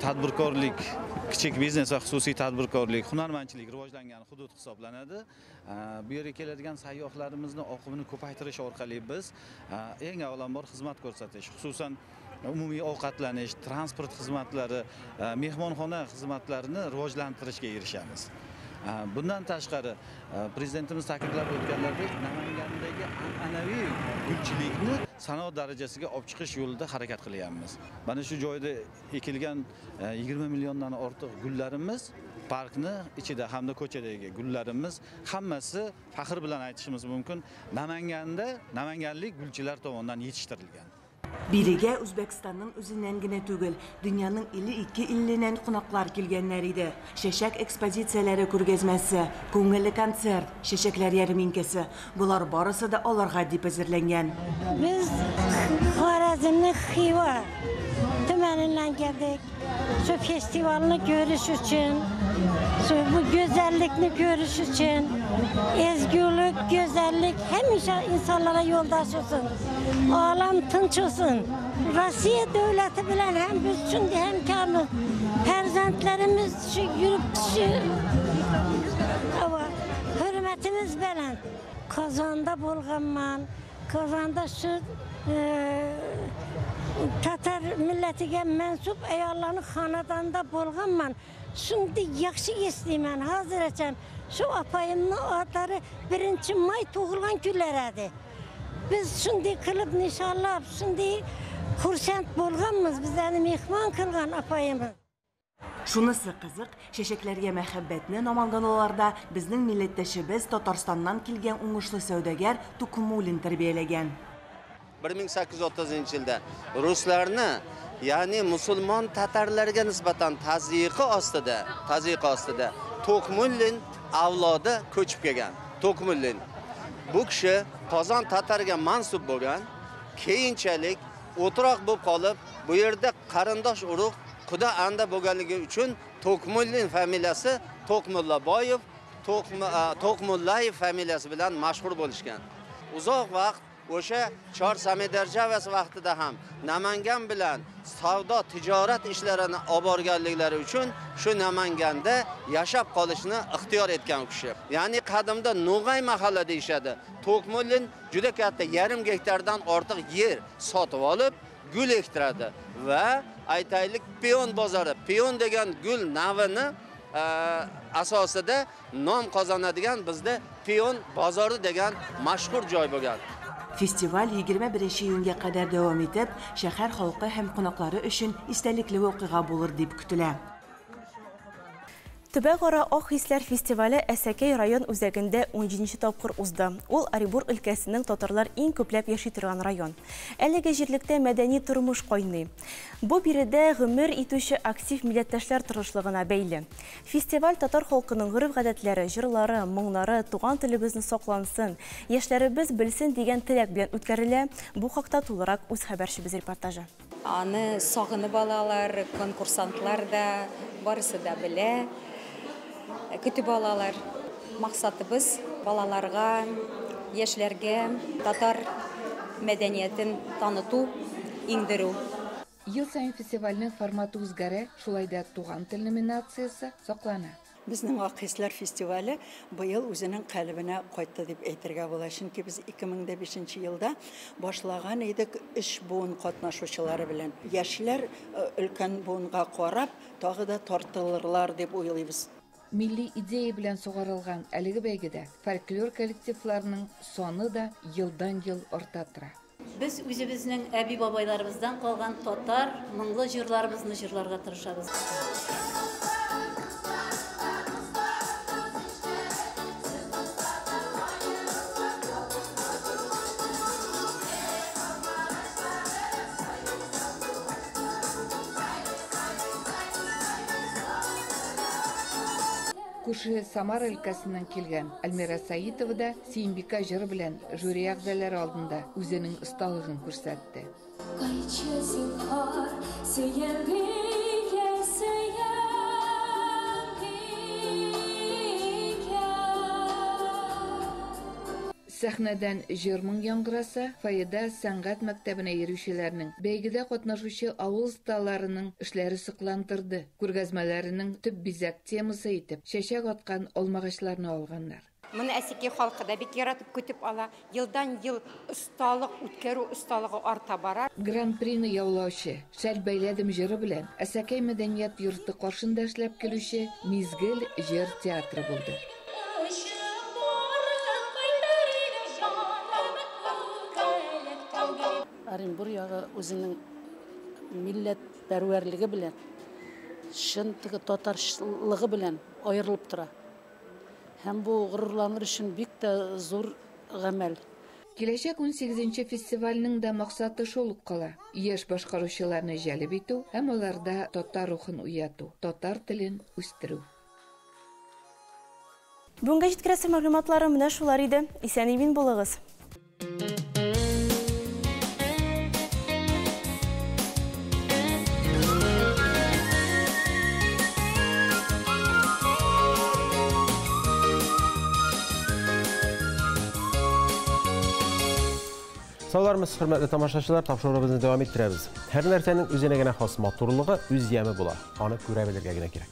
tadbirkorlik, kichik biznes va xususiy tadbirkorlik, hunarmandchilik rivojlangan hudud hisoblanadi. Bu yerga keladigan sayyohlarimizni oqimini ko'paytirish orqali biz eng avvalambor xizmat ko'rsatish, xususan umumiy ovqatlanish, transport xizmatlari, mehmonxona xizmatlarini rivojlantirishga erishamiz. Bundan tashqari prezidentimiz ta'kidlab o'tganlaridek, Namangandagi an'anaviy gulchilikni sanoat darajasiga olib chiqish yo'lida harakat qilyapmiz. Mana shu joyda ekilgan 20 milliondan ortiq gullarimiz, parkni ichida hamda ko'chadagi gullarimiz hammasi faxr bilan aytishimiz mumkin, Namanganda namanganlik gulchilar tomonidan yetishtirilgan. Бирегә Үзбәкстанның үзеннән генә түгел, дөньяның 52 иленнән кунаклар килгәннәр иде. Чәчәк экспозицияләре күргәзмәсе, күңелле концерт, чәчәкләр ярминкәсе. Болар барысы да аларга дип әзерләнгән. Без Xorazmning Xiva tumanından geldik. Şu festivalni görüş üçün, şu bu güzellikni görüş üçün, ezgülük, güzellik hemişe insanlara yoldaş olsun. Alam tınç olsun. Rusiya devleti bilen hem biz şimdi hemkarımız, perzentlerimiz şu yürüp şu hürmetimiz bilen. Kazanda bulganman, Kazanda şu Tatar milletiga mansub ayollarning xonadonida bo'lganman. Shunday yaxshi eslayman hozirgacha. Shu opayimning otlari 1-may tug'ilgan kunlar edi. Biz shunday qilib nishonlab, shunday xursand bo'lganmiz. Bizlarni mehmon qilgan opayimiz. Шунысы кызык, чәчәкләргә мәхәббәтне наманганлыларда безнең милләттәшебез Татарстаннан килгән уңышлы сәүдәгәр Тукмуллин тәрбияләгән. 1830-yilda ruslarni, ya'ni musulmon tatarlarga nisbatan tazyiqi ostida To'qmullin avlodi ko'chib kelgan. To'qmullin bu kishi Qozon tatarga mansub bo'lgan, keyinchalik o'tiroq bo'lib qolib, bu yerda qarindosh urug' quda anda bo'lganligi uchun To'qmullin familiyasi To'qmullaboyev, To'qmullayev familiyasi bilan mashhur bo'lishgan. Uzoq vaqt o'sha Chor Samidarjavasi vaqtida ham Namangan bilan savdo tijorat ishlarini olib borganliklari uchun shu Namanganda yashab qolishni ixtiyor etgan kishi. Ya'ni qadimda No'g'ay mahalla deyishadi. To'qmullin juda katta 0,5 gektardan ortiq yer sotib olib gul ektiradi va aytaylik pion bozori, pion degan gul navini asosida nom qozonadigan bizda pion bozori degan mashhur joy bo'lgan. Фестиваль 21 июньгә кадәр дәвам итеп, шәһәр халкы һәм кунаклары өчен истәлекле вакыйга булыр дип көтелә. Төбәкара Ак хисләр фестивале Әсәкәй район үзәгендә 17 тапкыр узды. Ул Оренбург өлкәсенең татарлар иң күпләп яши торган район. Әлеге җирлектә мәдәни тормыш кайный. Бу биредә гомер итүче актив милләттәшләр тырышлыгына бәйле. Фестиваль татар халкының гореф-гадәтләре, җырлары, моңнары, туган телебезне саклансын, яшьләребез белсен дигән теләк белән үткәрелә. Бу хакта тулырак үз хәбәрчебез репортажы. Аны сагынып алалар, конкурсантлар да, барысы да белә. Көтеп алалар. Максатыбыз балаларга, яшьләргә татар мәдәниятен таныту, иңдерү. Ел саен фестивальнең форматы үзгәрә, шулай да туган тел номинациясе саклана. Безнең Ак хисләр фестивале быел үзенең калебенә кайтты дип әйтергә була. Чөнки без 2005 елда башлаган идек 3 буын катнашучылары белән. Яшьләр өлкән буынга карап, тагы да тартылырлар дип уйлыйбыз. Милли идея белән сугарылган әлеге бәйгедә фольклор коллективларының саны да елдан-ел арта тора. Без үзебезнең әби-бабайларыбыздан калган татар моңлы җырларыбызны җырларга тырышабыз. Күрше Самара өлкәсеннән килгән Альмира Саитова да Сөембикә җыры белән жюри әгъзалары алдында үзенең осталыгын күрсәтте. Кайчы зинһар, Сөембикә, Сөембикә. Сәхнәдән җыр-моң яңгыраса, фойеда сәнгать мәктәбенә йөрүчеләрнең, бәйгедә катнашучы авыл осталарының эшләре сокландырды. Күргәзмәләренең төп бизәк темасы итеп чәчәк аткан алмагачларны алганнар. Моны Әсәкәй халкы да бик яратып көтеп ала. Елдан-ел осталык үткәрү осталыгы арта бара. Гран-прины яулаучы Шәл бәйләдем җыры белән Әсәкәй мәдәният йорты каршында эшләп килүче Мизгел җыр театры булды. Җаным. Оренбур ягы үзенең милләтпәрвәрлеге белән, чын теге татарчылыгы белән аерылып тора. Һәм бу горурланыр өчен бик тә зур гамәл. Киләчәк 18-нче фестивальнең дә максаты шул ук кала: яшь башкаручыларны җәлеп итү һәм аларда татар рухын уяту, татар телен үстерү. Бүгенгә җиткерәсе мәгълүматларым менә шулар иде. Исән-имин булыгыз! Саулармысыз, хөрмәтле тамашачылар, тапшыруыбызны дәвам иттерәбез. Һәр нәрсәнең үзенә генә хас матурлыгы, үз яме була. Аны күрә белергә генә кирәк.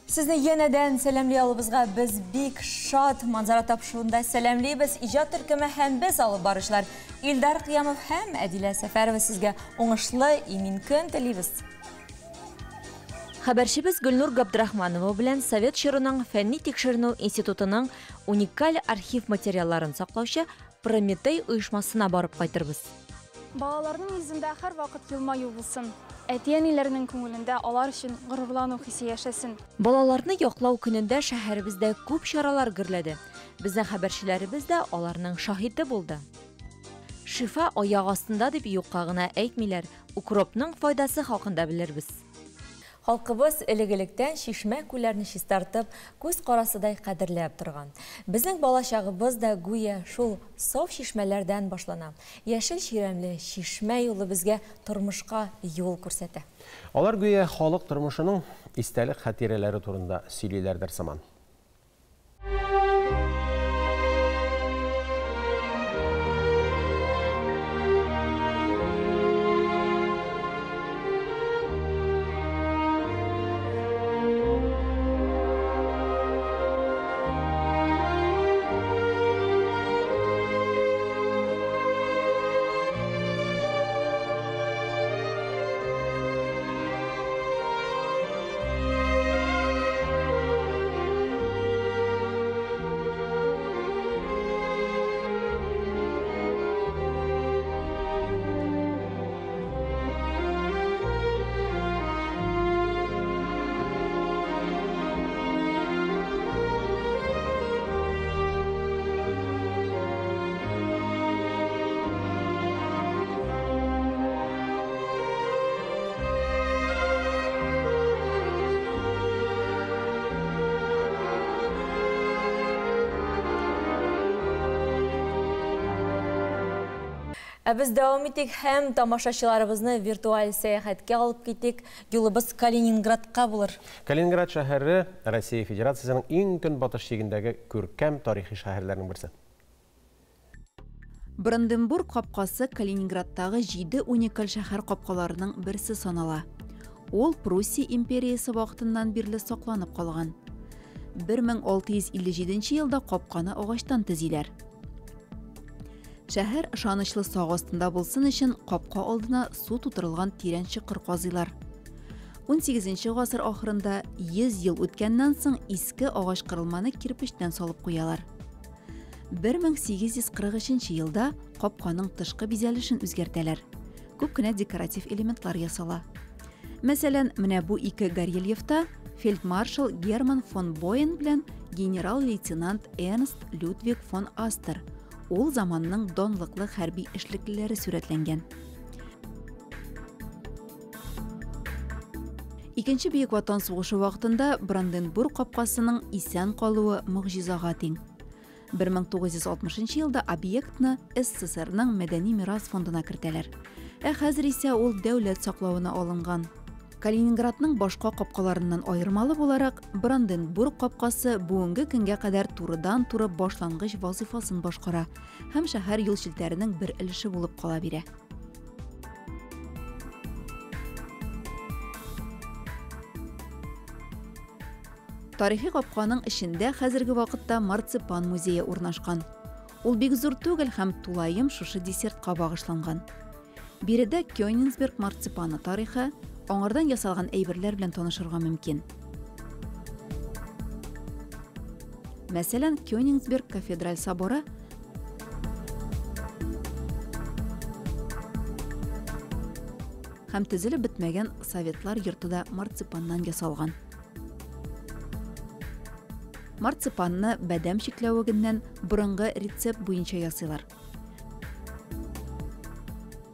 Сезне янәдән сәламли алуыбызга без бик шат. Манзара тапшыруында сәламлибез. Иҗат төркеме һәм без алып баручылар Илдар Кыямов һәм Әдилә Сәфәрова сезгә уңышлы, имин көн телибез. Хәбәрчебез Гөлнур Габдрахманова белән Совет чорының фәнни тикшеренү институтының уникаль архив материалларын саклаучы Прометей оешмасына барып кайтырбыз. Балаларның йөзендә һәрвакыт елмаю булсын. Әти-әниләрнең күңелендә алар өчен горурлану хисе яшәсен. Балаларны яклау көнендә шәһәребездә күп чаралар гөрләде. Безнең хәбәрчеләребез дә аларның шаһиты булды. Шифа аяк астында дип юкка гына әйтмиләр. Укропның файдасы хакында белербез. Халкыбыз элек-электән чишмә-күлләрне чистартып, күз карасыдай кадерләп торган. Безнең балачагыбыз да гүя шул саф чишмәләрдән башлана. Яшел чирәмле чишмә юлы безгә тормышка юл күрсәтә. Алар гүя халык тормышының истәлек-хатирәләре турында сөйлиләрдер сыман. Ә без дәвам итик һәм тамашачыларыбызны виртуаль сәяхәткә алып китик. Юлыбыз Калининградка булыр. Калининград шәһәре Россия Федерациясенең иң көнбатыш чигендәге күркәм тарихи шәһәрләрнең берсе. Бранденбург капкасы Калининградтагы җиде уникаль шәһәр капкаларының берсе санала. Ул Пруссия империясе вакытыннан бирле сакланып калган. 1657 елда капканы агачтан төзиләр. Шәһәр ышанычлы сак астында булсын өчен капка алдына су тутырылган тирән чокыр казыйлар. 18 гасыр ахырында 100 ел үткәннән соң иске агач корылманы кирпечтән салып куялар. 1843 елда капканың тышкы бизәлешен үзгәртәләр. Күп кенә декоратив элементлар ясала. Мәсәлән, менә бу ике горельефта фельдмаршал Герман фон Боен белән генерал-лейтенант Эрнст Людвиг фон Астер ул заманның данлыклы хәрби эшлеклеләре сурәтләнгән. Икенче Бөек Ватан сугышы вакытында Бранденбург капкасының исән калуы могҗизага тиң. 1960 елда объектны СССРның мәдәни мирас фондына кертәләр. Ә хәзер исә ул дәүләт саклавына алынган. Калининградның башка капкаларыннан аермалы буларак, Бранденбург капкасы бүгенге көнгә кадәр турыдан-туры башлангыч вазыйфасын башкара һәм шәһәр юл челтәренең бер өлеше булып кала бирә. Тарихи капканың эчендә хәзерге вакытта марципан музее урнашкан. Ул бик зур түгел һәм тулаем шушы десертка багышланган. Биредә Кёнигсберг марципаны тарихы, аңардан ясалган әйберләр белән танышырга мөмкин. Мәсәлән, Кёнигсберг кафедраль соборы Һәм төзелеп бетмәгән Советлар йорты да марципаннан ясалган. Марципанны бадәм чикләвегеннән борынгы рецепт буенча ясыйлар.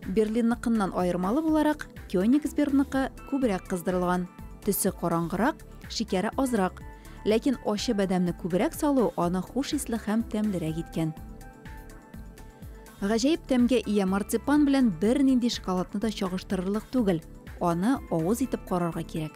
Берлинныкыннан аермалы буларак, Кёнигсбергныкы күбрәк кыздырылган, төсе караңгырак, шикәре азрак. Ләкин ачы бадәмне күбрәк салу аны хуш исле һәм тәмлерәк иткән. Гаҗәеп тәмгә ия марципан белән бернинди шоколадны да чагыштырырлык түгел. Аны авыз итеп карарга кирәк.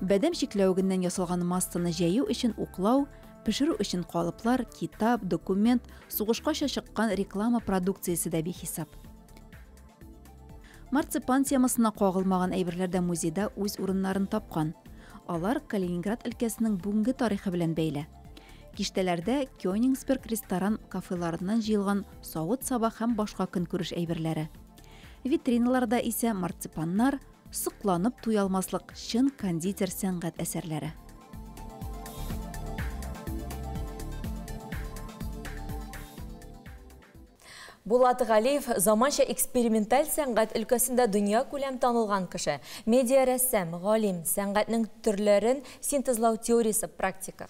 Бадәм чикләвегеннән ясалган массаны җәю өчен уклау, пешерү өчен калыплар, китап, документ, сугышкача чыккан реклама продукциясе дә бихисап. Марципан темасына кагылмаган әйберләр дә музейда үз урыннарын тапкан. Алар Калининград өлкәсенең бүгенге тарихы белән бәйле. Киштәләрдә Кёнигсберг ресторан кафеларыннан җыелган савыт-саба һәм башка көнкүреш әйберләре. Витриналарда исә марципаннар, сокланып туялмаслык чын кондитер сәнгать әсәрләре. Булат Галиев заманча эксперименталь сәнгать өлкәсендә дөнья күләм танылган кеше. Медиа рәссам, галим, сәнгатьнең төрләрен синтезлау теориясе практика.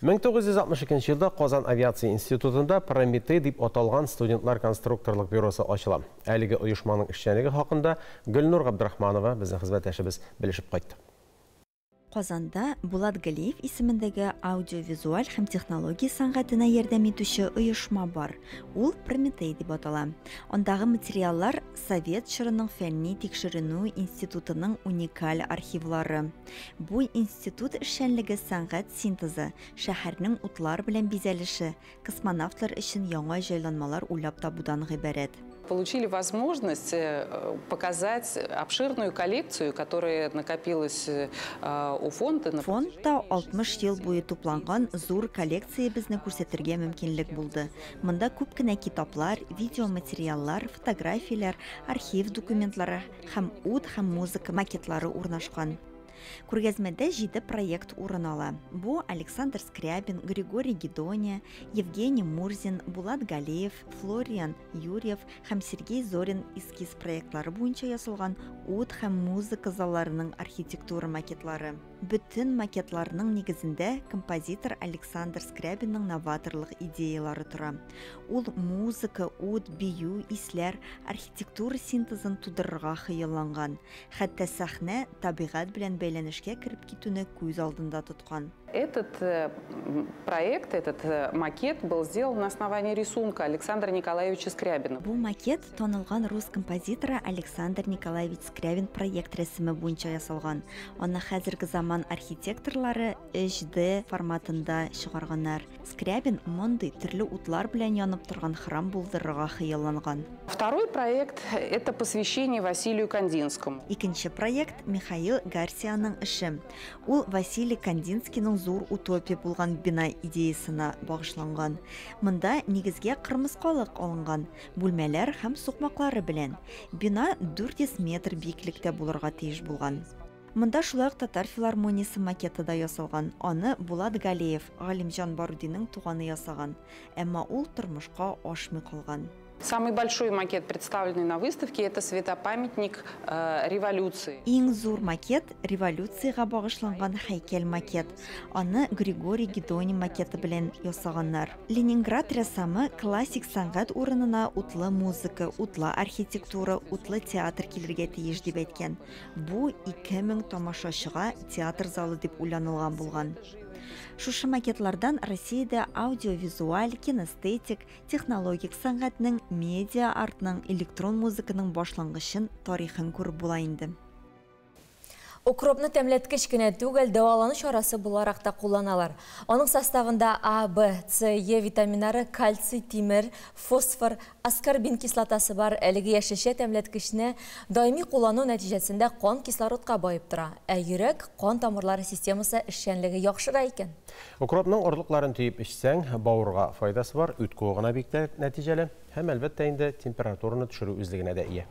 1962 елда Казан авиация институтында Прометей дип аталган студентлар конструкторлык бюросы ачыла. Әлеге оешманың эшчәнлеге хакында Гөлнур Габдрахманова безнең хезмәттәшебез белешеп кайтты. Казанда Булат Галиев исемендәге аудиовизуаль һәм технология сәнгатенә ярдәм итүче оешма бар. Ул Прометей дип атала. Андагы материаллар Совет чорының фәнни тикшеренү институтының уникаль архивлары. Бу институт эшчәнлеге сәнгать синтезы, шәһәрнең утлар белән бизәлеше, космонавтлар өчен яңа җайланмалар уйлап табудан гыйбарәт. Получили возможность показать обширную коллекцию, которая накопилась у фонда. Фондта 60 ел буе тупланган зур коллекциябезне күрсәтергә мөмкинлек булды. Монда күп кенә китаплар, видеоматериаллар, фотографияләр, архив документлары һәм ут һәм музыка макетлары урнашкан. Күргәзмәдә 7 проект урын ала. Бу Александр Скрябин, Григорий Гедония, Евгений Мурзин, Булат Галиев, Флориан Юрьев һәм Сергей Зорин эскиз проектлары буенча ясалган ут һәм музыка залларының архитектура макетлары. Бөтен макетларның нигезендә композитор Александр Скрябинның новаторлык идеялары тора. Ул музыка, ут, бию, исләр, архитектура синтезын тудырырга хыялланган. Хәтта сәхнә табигать белән бәйләнешкә кереп китүне күз алдында тоткан. Этот проект, этот макет был сделан на основании рисунка Александра Николаевича Скрябина. Бу макет танылган рус композиторы Александр Николаевич Скрябин проект рәсеме буенча ясалган. Аны хәзерге заман архитекторлары HD форматында чыгарганнар. Скрябин мондый төрле утлар белән янып торган храм булдырырга хыялланган. Второй проект – это посвящение Василию Кандинскому. Икенче проект Михаил Гарсианың эше. Ул Василий Кандинскийның зур утопия булган бина идеясына багышланган. Монда нигезгә кырмыскалык алынган, бүлмәләр һәм сукмаклары белән. Бина 400 метр биеклектә булырга тиеш булган. Монда шулай ук татар филармониясе макеты да ясалган. Аны Булат Галиев, Галимҗан Барудиның туганы ясаган. Әмма ул тормышка ашмый калган. Самый большой макет, представленный на выставке, это светопамятник революции. Иң зур макет революциягә багышланган һәйкәл макет. Аны Григорий Гедони макеты белән ясаганнар. Ленинград рәссамы классик сәнгать урынына утлы музыка, утлы архитектура, утлы театр килергә тиеш дип әйткән. Бу 2000 тамашачыга театр залы дип уйланылган булган. Шушы макетлардан Россиядә аудиовизуаль, кинестетик, технологик сәнгатьнең, медиа артның, электрон музыканың башлангычын, тарихын күреп була инде. Укропны тәмләткеч кенә түгел, дәвалану чарасы буларак та кулланалар. Аның составында А, Б, С, Е витаминнары, кальций, тимер, фосфор, аскорбин кислотасы бар. Әлеге яшелчә тәмләткечне даими куллану нәтиҗәсендә кан кислородка баеп тора. Ә йөрәк кан тамырлары системасы эшчәнлеге яхшыра икән. Укропның орлыкларын төеп эчсәң, бавырга файдасы бар, үт куыгына бик тә нәтиҗәле һәм әлбәттә инде температураны төшерү үзлегенә дә ия.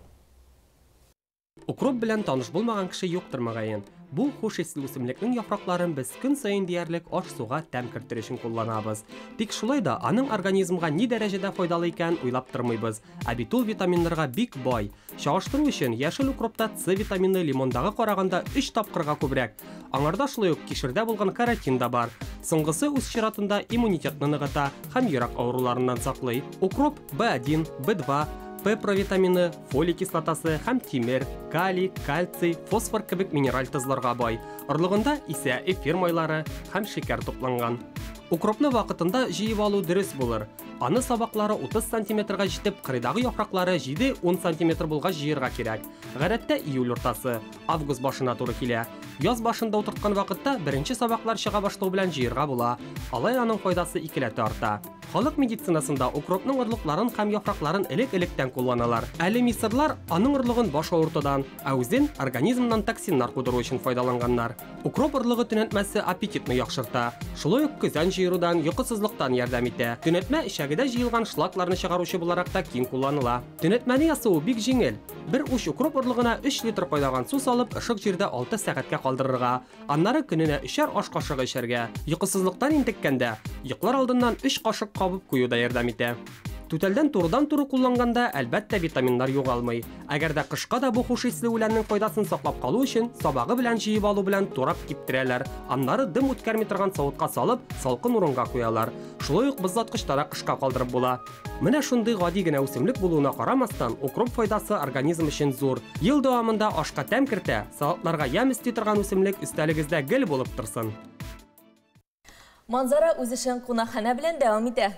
Укроп белән таныш булмаган кеше юктыр мөгаен. Бу хуш исле үсемлекнең яфракларын без көн саен диярлек аш-суга тәм кертер өчен кулланабыз. Тик шулай да аның организмга ни дәрәҗәдә файдалы икәнен уйлап тормыйбыз. Ә бит ул витаминнарга бик бай. Чагыштыру өчен, яшел укропта С витамины лимондагы караганда өч тапкырга күбрәк. Аңарда шулай ук кишердә булган каротин да бар. Соңгысы үз чиратында иммунитетны ныгыта һәм йөрәк авыруларыннан саклый. Укроп B1, B2, П провитамины, фолий кислотасы һәм тимер, калий, кальций, фосфор кебек минераль тозларга бай. Орлыгында исә эфир майлары һәм шикәр тупланган. Укропны вакытында җыеп алу дөрес булыр. Аны сабаклары 30 сантиметрга җитеп, кырыйдагы яфраклары 7-10 сантиметр булгач җыерга кирәк. Гадәттә июль уртасы, август башына туры килә. Яз башында утырткан вакытта беренче сабаклар чыга башлау белән җыерга була. Алай аның файдасы икеләтә арта. Халык медицинасында укропның орлыкларын һәм яфракларын элек-электән кулланалар. Әле мисырлар аның орлыгын баш авыртудан, ә үзен организмнан токсиннар кудыру өчен файдаланганнар. Укроп орлыгы төнәтмәсе аппетитны яхшырта. Шулай ук көзән җыерудан, йокысызлыктан ярдәм итә. Төнәтмә эчәгедә җыелган шлакларны чыгаручы буларак та киң кулланыла. Төнәтмәне ясавы бик җиңел. Бер уч укроп орлыгына 3 литр кайнаган су салып, ышык җирдә 6 сәгатькә калдырырга. Аннары көненә өчәр аш кашыгы эчәргә. Йокысызлыктан интеккәндә, йоклар алдыннан өч кашык кабып кую да ярдәм итә. Түтәлдән турыдан-туры кулланганда, әлбәттә, витаминнар югалмый. Әгәр дә кышка да бу хуш исле үләннең файдасын саклап калу өчен, сабагы белән җыеп алу белән турап киптерәләр. Аннары дым үткәрми торган савытка салып, салкын урынга куялар. Шулай ук бозваткычта да кышка калдырып була. Менә шундый гади генә үсемлек булуына карамастан, укроп файдасы организм өчен зур. Ел дәвамында ашка тәм кертә, салатларга ямь өсти торган үсемлек өстәлегездә гел булып торсын. Манзара үз эшен кунакханә белән дәвам итә.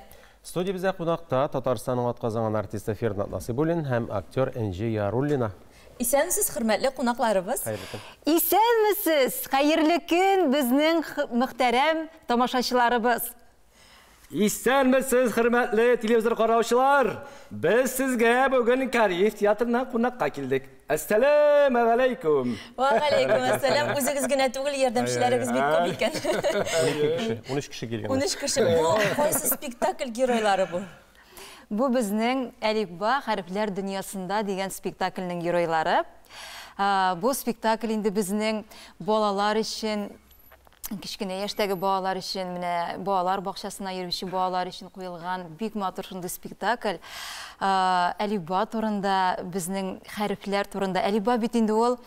Студиябездә кунакта Татарстанның атказанган артисты Фердинанд Насыйбуллин һәм актер Энҗе Яруллина. Исәнмесез, хөрмәтле кунакларыбыз. Хәерле көн. Исәнмесез, хәерле көн, безнең мөхтәрәм тамашачыларыбыз. Исәнмесез, хөрмәтле телевизор караучылар! Без сезгә бүген Кариев театрына кунакка килдек. Әссәләмәгаләйкүм! Вәгаләйкүм әссәлам. Үзегез генә түгел, ярдәмчеләрегез бик күп икән. 12 кеше, 13 кеше килгән. 13 кеше. Бу кайсы спектакль геройлары бу? Бу безнең Әлифба хәрефләр дөньясында дигән спектакльнең геройлары. Бу спектакль инде безнең балалар өчен, кечкенә яшьтәге балалар өчен, менә балалар бакчасына йөрүче балалар өчен куелган бик матур шундый спектакль. Әлифба турында, безнең хәрефләр турында. Әлифба бит инде ул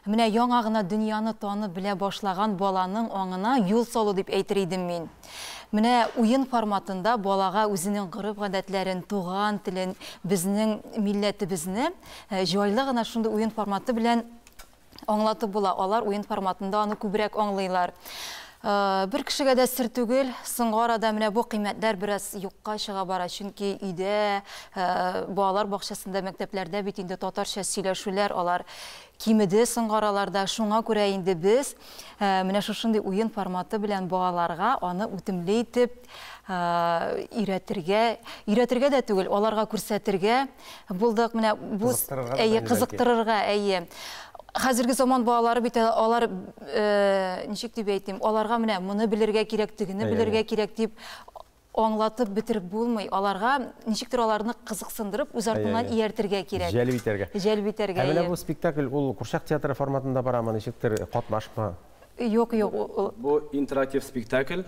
менә яңа гына дөньяны танып белә башлаган баланың аңына юл салу дип әйтер идем мин. Менә уен форматында балага үзенең гореф-гадәтләрен, туган телен, безнең милләтебезне җайлы гына шундый уен форматы белән аңлатып була. Алар уен форматында аны күбрәк аңлыйлар. Бер кешегә дә сер түгел, соңгы арада менә бу кыйммәтләр бераз юкка чыга бара, чөнки өйдә, балалар бакчасында, мәктәпләрдә бит инде татарча сөйләшүләр алар кимеде соңгы араларда. Шуңа күрә инде без менә шушындый уен форматы белән балаларга аны үтемле итеп өйрәтергә, өйрәтергә дә түгел, аларга күрсәтергә булдык. Менә бу әйе, кызыктырырга, әйе. Хәзерге заман балалары бит алар, ничек дип әйтим, аларга менә моны белергә кирәк, тегене белергә кирәк дип аңлатып бетереп булмый. Аларга ничектер аларны кызыксындырып, үз артыннан ияртергә кирәк. Җәлеп итәргә. Җәлеп итәргә. Ә менә бу спектакль ул курчак театры форматында барамы, ничектер катнашма? Юк, юк. Бу интерактив спектакль.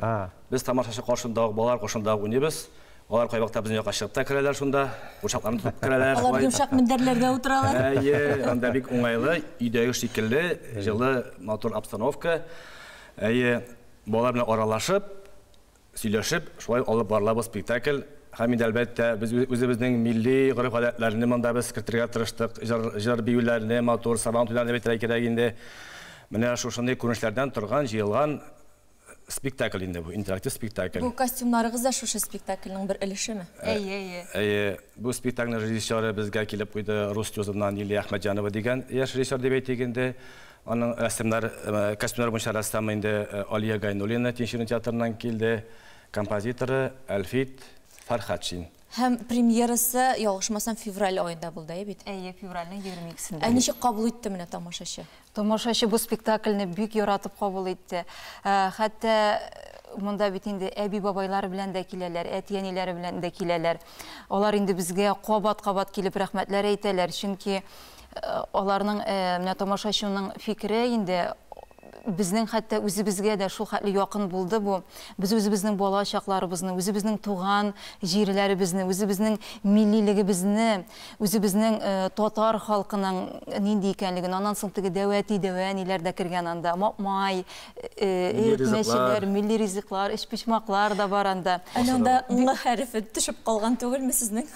Без тамашачы каршында, балалар каршында уйныйбыз. Алар кайвакытта безнең якка чыгып та керәләр шунда, курчакларны тотып керәләр. Алар йомшак мендәрләрдә утыралар. Әйе, анда бик уңайлы, өйдәге шикелле, җылы, матур обстановка. Әйе, балалар белән аралашып, сөйләшеп, шулай алып барыла бу спектакль. Һәм инде, әлбәттә, без үзебезнең милли гореф-гадәтләрне монда без кертергә тырыштык. Җыр, биюләрне, матур сабан туйларны әйтергә кирәк инде. Менә шушындый күренешләрдән торган, җыелган спектакль инде бу, интерактив спектакль. Бу костюмнарыгыз да шушы спектакльнең бер өлешеме? Әйе, әйе. Әйе, бу спектакльнең режиссеры безгә килеп куйды Рус Тюзовнан Лилия Әхмәтҗанова дигән яшь режиссер дип әйтик инде. Аның рәсемнәр, костюмнар буенча рәссамы инде Алия Гайнуллина Тинчурин театрыннан килде. Композиторы Әлфит Фәрхатшин. Һәм премьерасы, ялгышмасам, февраль аенда булды, әйе бит? Әйе, февральнең 22-сендә. Ә ничек кабул итте менә тамашачы? Тамашачы бу спектакльне бик яратып кабул итте. Хәтта монда бит инде әби-бабайлары белән дә киләләр, әти-әниләре белән дә киләләр. Алар инде безгә кабат-кабат килеп рәхмәтләр әйтәләр, чөнки аларның менә тамашачының фикере инде Безнең хәтта үзебезгә дә шул хәтле якын булды бу. Без үзебезнең бала чакларыбызны, үзебезнең туган җирләребезне, үзебезнең миллилегебезне, үзебезнең татар халкының нинди икәнлеген, аннан соң теге дәвәти, дәвәниләр дә кергән анда, май, мәчеләр, милли ризыклар, өчпочмаклар да бар анда. Әле анда ң хәрефе төшеп калган түгелме сезнең?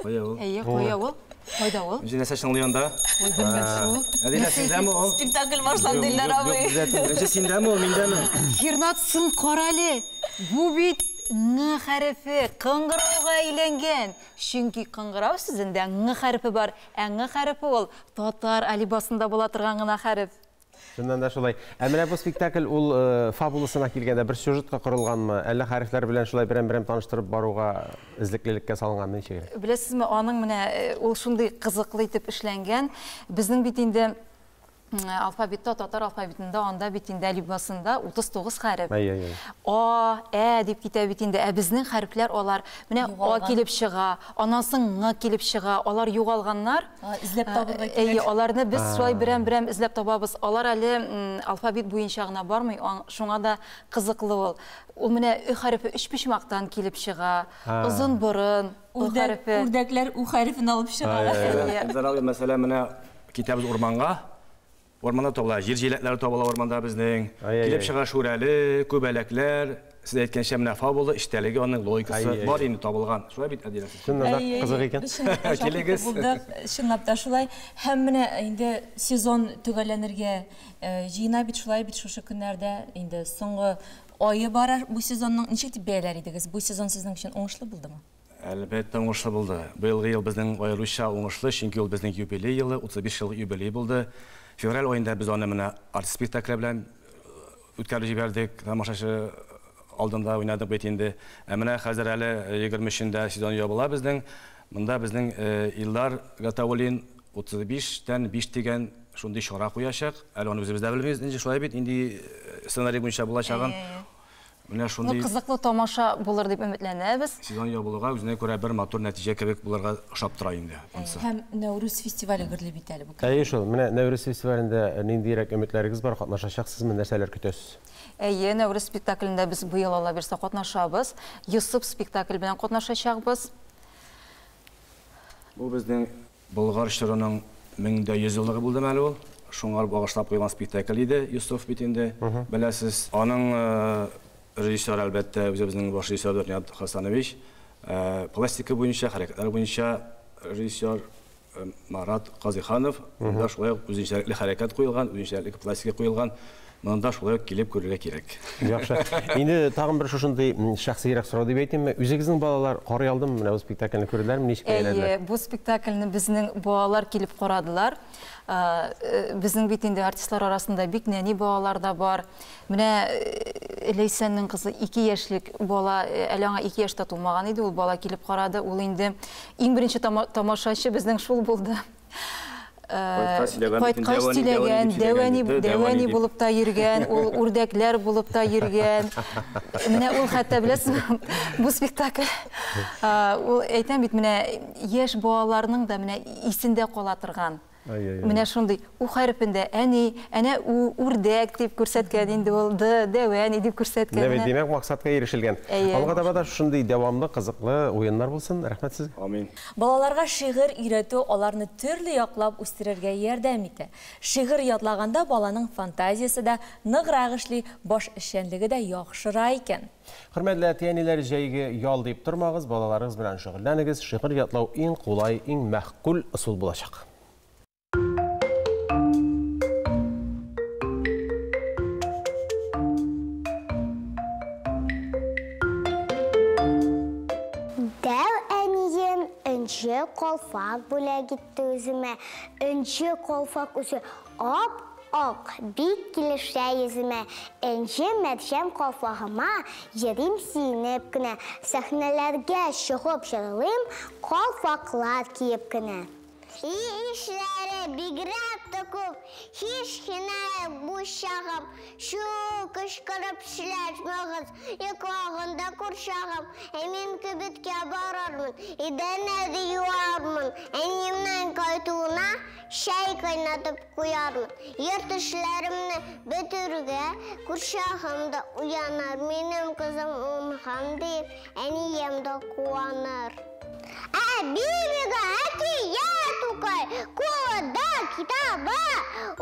Кая ул? Әйе, кая ул? Кайда ул? Үзе нәрсә чыңлый анда? Ой, белмәм шул. Әдилә, синдәме ул? Спектакль башланды, Илдар абый. Беренче синдәме ул, миндәме? Хирнат, соң карале, бу бит ң хәрефе кыңгырауга әйләнгән. Чөнки кыңгырау сүзендә ң хәрефе бар, ә ң хәрефе ул татар әлифбасында була торган гына хәреф. Чыннан да шулай. Ә менә бу спектакль ул фабуласына килгәндә бер сюжетка корылганмы, әллә хәрефләр белән шулай берәм-берәм таныштырып баруга эзлеклелеккә салынганмы, ничегрәк? Беләсезме, аның менә ул шундый кызыклы итеп эшләнгән. Безнең бит инде алфавитта, татар алфавитында анда бит инде әлифбасында 39 хәреф. А, Ә дип китә бит инде. Ә безнең хәрефләр алар менә А килеп чыга, аннан соң Ң килеп чыга. Алар югалганнар. Эзләп табырга кирәк. Әйе, аларны без шулай берәм-берәм эзләп табабыз. Алар әле алфавит буенча гына бармый, шуңа да кызыклы ул. Ул менә Ө хәрефе өчпочмактан килеп чыга. Озын борын, О хәрефе. Үрдәкләр У хәрефен алып чыга. Мәсәлән, менә китәбез урманга. Урманда табыла, җир җиләкләре табыла урманда безнең. Килеп чыга шүрәле, күбәләкләр. Сез әйткәнчә, менә фабула, эчтәлеге, аның логикасы бар инде табылган. Шулай бит, Әдилә? Чыннан да кызык икән. Килегез. Чынлап та шулай. Һәм менә инде сезон төгәлләнергә җыена бит, шулай бит, шушы көннәрдә инде соңгы ае бара бу сезонның. Ничек дип бәяләр идегез? Бу сезон сезнең өчен уңышлы булдымы? Әлбәттә, уңышлы булды. Быелгы ел безнең аеруча уңышлы, чөнки ул безнең юбилей елы, 35 еллык юбилей булды. Февраль аенда без аны менә артист спектакле белән үткәреп җибәрдек, тамашачы алдында уйнадык бит инде. Ә менә хәзер әле 23-ндә сезон ябыла безнең. Монда безнең Илдар Гатауллин 35-тән 5 дигән шундый чара куячак. Әле аны үзебез дә белмибез, нинди шулай бит, нинди сценарий буенча булачагын. Менә шундый кызыклы тамаша булыр дип өметләнәбез. Сезон ябылуга үзенә күрә бер матур нәтиҗә кебек булырга ошап тора инде анысы. Һәм Нәүрүз фестивале гөрли бит әле бу көн. Әйе шул, менә Нәүрүз фестивалендә ниндирәк өметләрегез бар, катнашачаксызмы, нәрсәләр көтәсез? Әйе, Нәүрүз спектаклендә без быел Алла бирсә катнашабыз. Йосыф спектакль белән катнашачакбыз. Бу безнең Болгар чорының 1100 еллыгы булды әле ул. Шуңа багышлап куйган спектакль иде Йосыф бит инде, беләсез. Аның режиссеры, әлбәттә, үзебезнең баш режиссер Ринат Хасанович. Пластика буенча, хәрәкәтләр буенча режиссер Марат Казыйханов. Монда шулай ук үзенчәлекле хәрәкәт куелган, үзенчәлекле пластика куелган. Монда шулай ук килеп күрергә кирәк. Яхшы. Инде тагын бер шушындый шәхсирәк сорау дип әйтимме? Үзегезнең балалар карый алдымы менә бу спектакльне, күрделәрме, ничек бәяләделәр? Әйе, бу спектакльне безнең балалар килеп карадылар. Безнең бит инде артистлар арасында бик нәни балалар да бар. Менә Ләйсәннең кызы 2 яшьлек бала, әле аңа 2 яшь тә тулмаган иде, ул бала килеп карады. Ул инде иң беренче тамашачы безнең шул булды. Кайткач сөйләгән, дәвәни булып та йөргән, ул үрдәкләр булып та йөргән. Менә ул хәтта, беләсезме, бу спектакль, ул әйтәм бит, менә яшь балаларның да менә исендә кала торган. Менә шундый У хәрефендә әни, әнә у, үрдәк дип күрсәткән инде ул, д, дәвәни дип күрсәткән. Менә димәк, максатка ирешелгән. Алга таба да шундый дәвамлы, кызыклы уеннар булсын. Рәхмәт сезгә. Амин. Балаларга шигырь өйрәтү аларны төрле яклап үстерергә ярдәм итә. Шигырь ятлаганда баланың фантазиясе дә ныграк эшли, баш эшчәнлеге дә яхшыра икән. Хөрмәтле әти-әниләр, җәйге ял дип тормагыз, балаларыгыз белән шөгыльләнегез. Шигырь ятлау иң кулай, иң мәгъкуль ысул булачак. Дәү әнием энҗе калфак бүләк итте үземә. Энҗе калфак үзе ап-ак, бик килешә йөземә. Энҗе мәрҗән калфагыма йөрим сөенеп кенә. Сәхнәләргә чыгып җырлыйм калфаклар киеп кенә. Ишләре бигрәк тә күп. Һич кенә бу чагым, чү, кычкырып сөйләшмәгез, йоклаганда курчагым, ә мин кибеткә барырмын, идәннәрне юармын, әниемнең кайтуына чәй кайнатып куярмын. Йорт эшләремне бетерүгә, курчагым да уяныр, минем кызым уңган дип, әнием дә куаныр. Ә Бибига әкият укый, кулында китабы,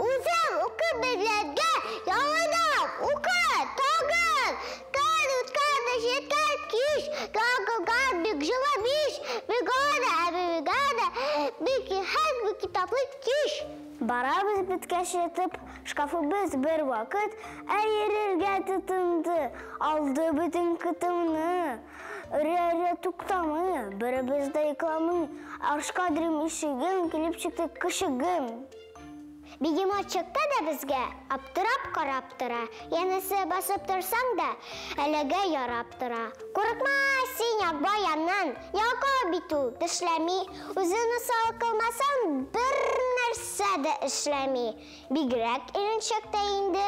үзем укып белгәнгә яңадан укы, тагын. Көн үткән дә җиткән кич, ягылган бик җылы мич, бригада, әби бригада, бик рәхәт, бик китаплы кич. Барабыз беткәч ятып, шкафыбыз бер вакыт әерергә тотынды, алды бөтен кытымны. Өрә-өрә туктамый, беребез дә йокламый. Аршкадрим ишеген килеп чыкты көчегем. Бегемот чыкты да безгә аптырап карап тора. Янәсе басып торсаң да, әлегә ярап тора. Курыкма син Акбаяннан, ялкау бит ул, тешләми. Үзен усал кылмасаң, бер нәрсә дә эшләми. Бигрәк иренчәк тә инде.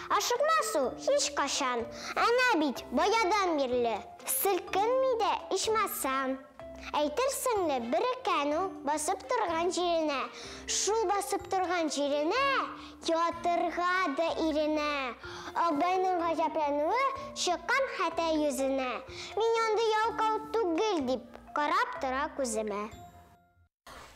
Ашыкмас ул һичкайчан. Әнә бит, баядан бирле. Селкенми дә, ичмасам. Әйтерсең лә, береккән ул басып торган җиренә. Шул басып торган җиренә ятырга да иренә. Акбайның гаҗәпләнүе чыккан хәтта йөзенә. Мин андый ялкау түгел, дип карап тора күземә.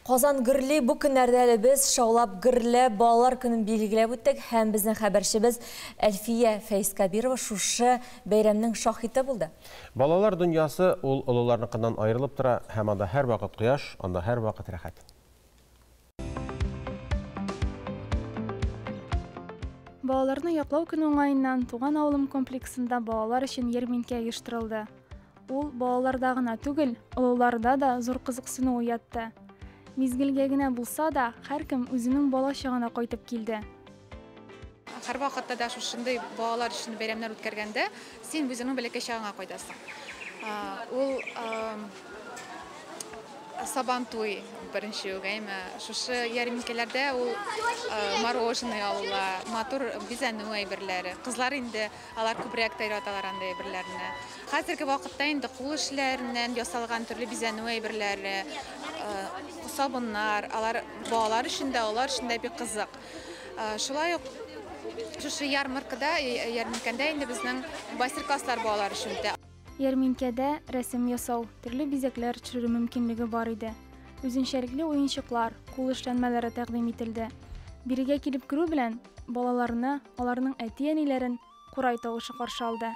Казан гөрли, бу көннәрдә әле без шаулап гөрләп балалар көнен билгеләп үттек һәм безнең хәбәрчебез Әлфия Фәйзкәбирова шушы бәйрәмнең шаһиты булды. Балалар дөньясы ул олыларныкыннан аерылып тора һәм анда һәрвакыт кояш, анда һәрвакыт рәхәт. Балаларны яклау көне уңаеннан Туган авылым комплексында балалар өчен ярминкә оештырылды. Ул балаларда гына түгел, олыларда да зур кызыксыну уятты. Мизгелгә генә булса да, һәркем үзенең бала чагына кайтып килде. Һәрвакытта да шушындый балалар өчен бәйрәмнәр үткәргәндә, син үзеңнең бәләкәй чагыңа кайтасың. Ул Сабантуй беренче үк, әйме. Шушы ярминкәләрдә ул мороженое алыла, матур бизәнү әйберләре. Кызлар инде алар күбрәк тә яраталар андый әйберләрне. Хәзерге вакытта инде кул эшләреннән ясалган төрле бизәнү әйберләре, сабыннар, алар балалар өчен дә, олылар өчен дә бик кызык. Шулай ук шушы ярмаркада, ярминкәдә инде безнең мастер-класслар балалар өчен үтә. Ярминкәдә рәсем ясау, төрле бизәкләр төшерү мөмкинлеге бар иде. Үзенчәлекле уенчыклар, кул эшләнмәләре тәкъдим ителде. Бирегә килеп керү белән балаларны, аларның әти-әниләрен курай тавышы каршы алды.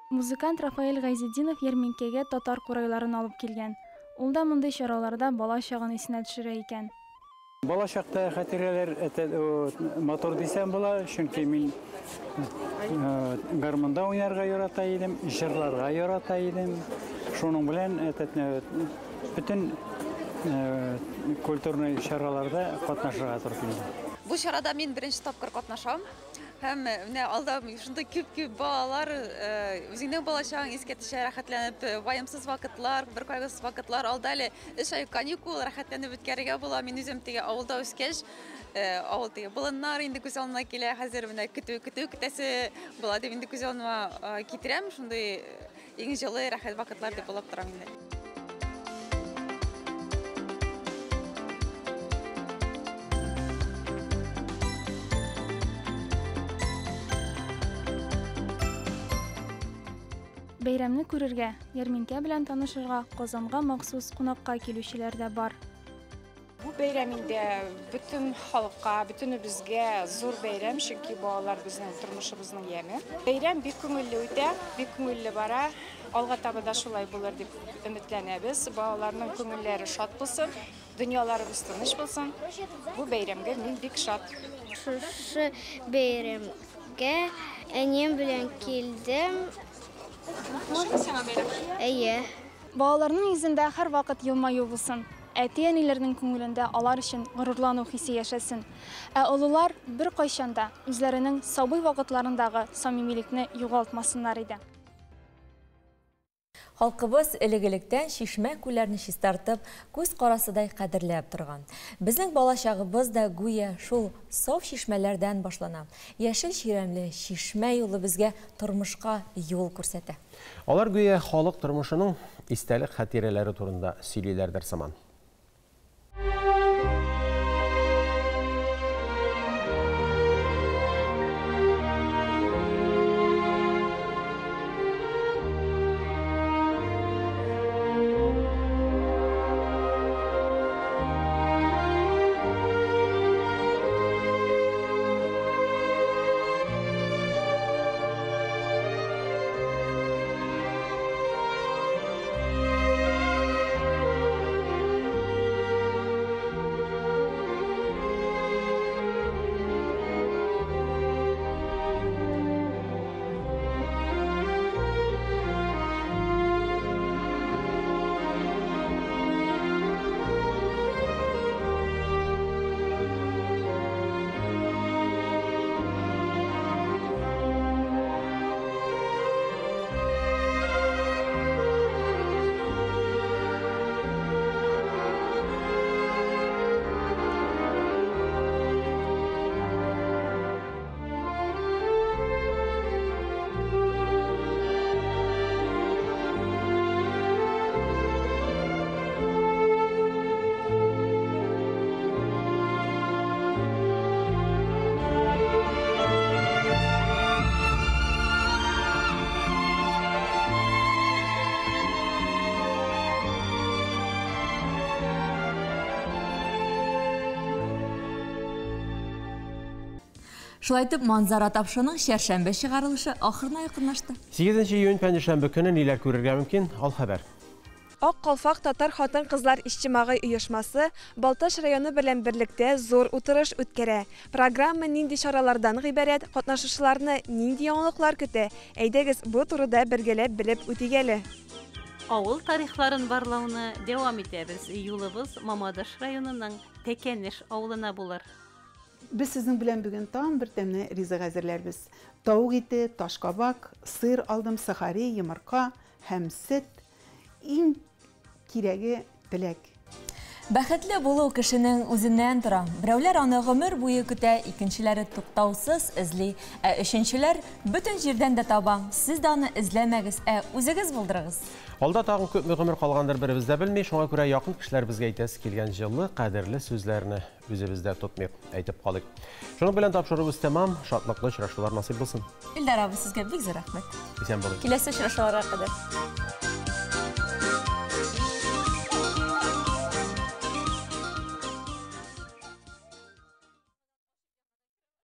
Музыкант Рафаэль Гайзетдинов ярминкәгә татар курайларын алып килгән. Ул да мондый чараларда бала чагын исенә төшерә икән. Бала чакта хатирәләр матур дисәм була, чөнки мин гармунда уйнарга ярата идем, җырларга ярата идем. Шуның белән бөтен культурный чараларда катнашырга туры килде. Бу чарада мин беренче тапкыр катнашам. Һәм менә алда шундый күп-күп балалар, үзеңнең балачагың искә төшә, рәхәтләнеп, ваемсыз вакытлар, бер кайгысыз вакытлар. Алда әле 3 ай каникул, рәхәтләнеп үткәрергә була. Мин үзем теге авылда үскәч, авыл теге болыннар инде күз алдына килә. Хәзер менә көтү, көтү көтәсе була дип инде күз алдыма китерәм. Шундый иң җылы, рәхәт вакытлар дип уйлап торам инде. Бәйрәмне күрергә, ярминкә белән танышырга Казанга махсус кунакка килүчеләр дә бар. Бу бәйрәм инде бөтен халыкка, бөтенебезгә зур бәйрәм, чөнки балалар безнең тормышыбызның яме. Бәйрәм бик күңелле үтә, бик күңелле бара. Алга таба да шулай булыр дип өметләнәбез. Балаларның күңелләре шат булсын, дөньяларыбыз тыныч булсын. Бу бәйрәмгә мин бик шат. Шушы бәйрәмгә әнием белән килдем. Әйе. Балаларның йөзендә һәрвакыт елмаю булсын. Әти-әниләрнең күңелендә алар өчен горурлану хисе яшәсен. Ә олылар бер кайчан да үзләренең сабый вакытларындагы самимилекне югалтмасыннар иде. Халкыбыз элек-электән чишмә-күлләрне чистартып, күз карасыдай кадерләп торган. Безнең балачагыбыз да гүя шул саф чишмәләрдән башлана. Яшел чирәмле чишмә юлы безгә тормышка юл күрсәтә. Алар гүя халык тормышының истәлек-хатирәләре турында сөйлиләрдер сыман. Шулай итеп, Манзара тапшыруының чәршәмбе чыгарылышы ахырына якынлашты. 8 июнь пәнҗешәмбе көне ниләр күрергә мөмкин? Ал хәбәр. Ак калфак татар хатын-кызлар иҗтимагый оешмасы Балтач районы белән берлектә зур утырыш үткәрә. Программа нинди чаралардан гыйбарәт, катнашучыларны нинди яңалыклар көтә? Әйдәгез, бу турыда бергәләп белеп үтик әле. Авыл тарихларын барлауны дәвам итәбез. Юлыбыз Мамадыш районының Тәкәнеш авылына булыр. Без сезнең белән бүген тагын бер тәмле ризык әзерләрбез. Тавык ите, ташкабак, сыр алдым, сохари, йомырка һәм сөт. Иң кирәге теләк. Бәхетле булу кешенең үзеннән тора. Берәүләр аны гомер буе көтә, икенчеләре туктаусыз эзли, ә өченчеләр бөтен җирдән дә таба. Сез дә аны эзләмәгез, ә үзегез булдырыгыз. Алда тагын күпме гомер калгандыр беребез дә белми, шуңа күрә якын кешеләребезгә әйтәсе килгән җылы, кадерле сүзләрне үзебездә тотмыйк, әйтеп калыйк. Шуның белән тапшыруыбыз тәмам. Шатлыклы очрашулар насыйп булсын. Илдар абый, сезгә бик зур рәхмәт. Исән булыгыз. Киләсе очрашуларга кадәр.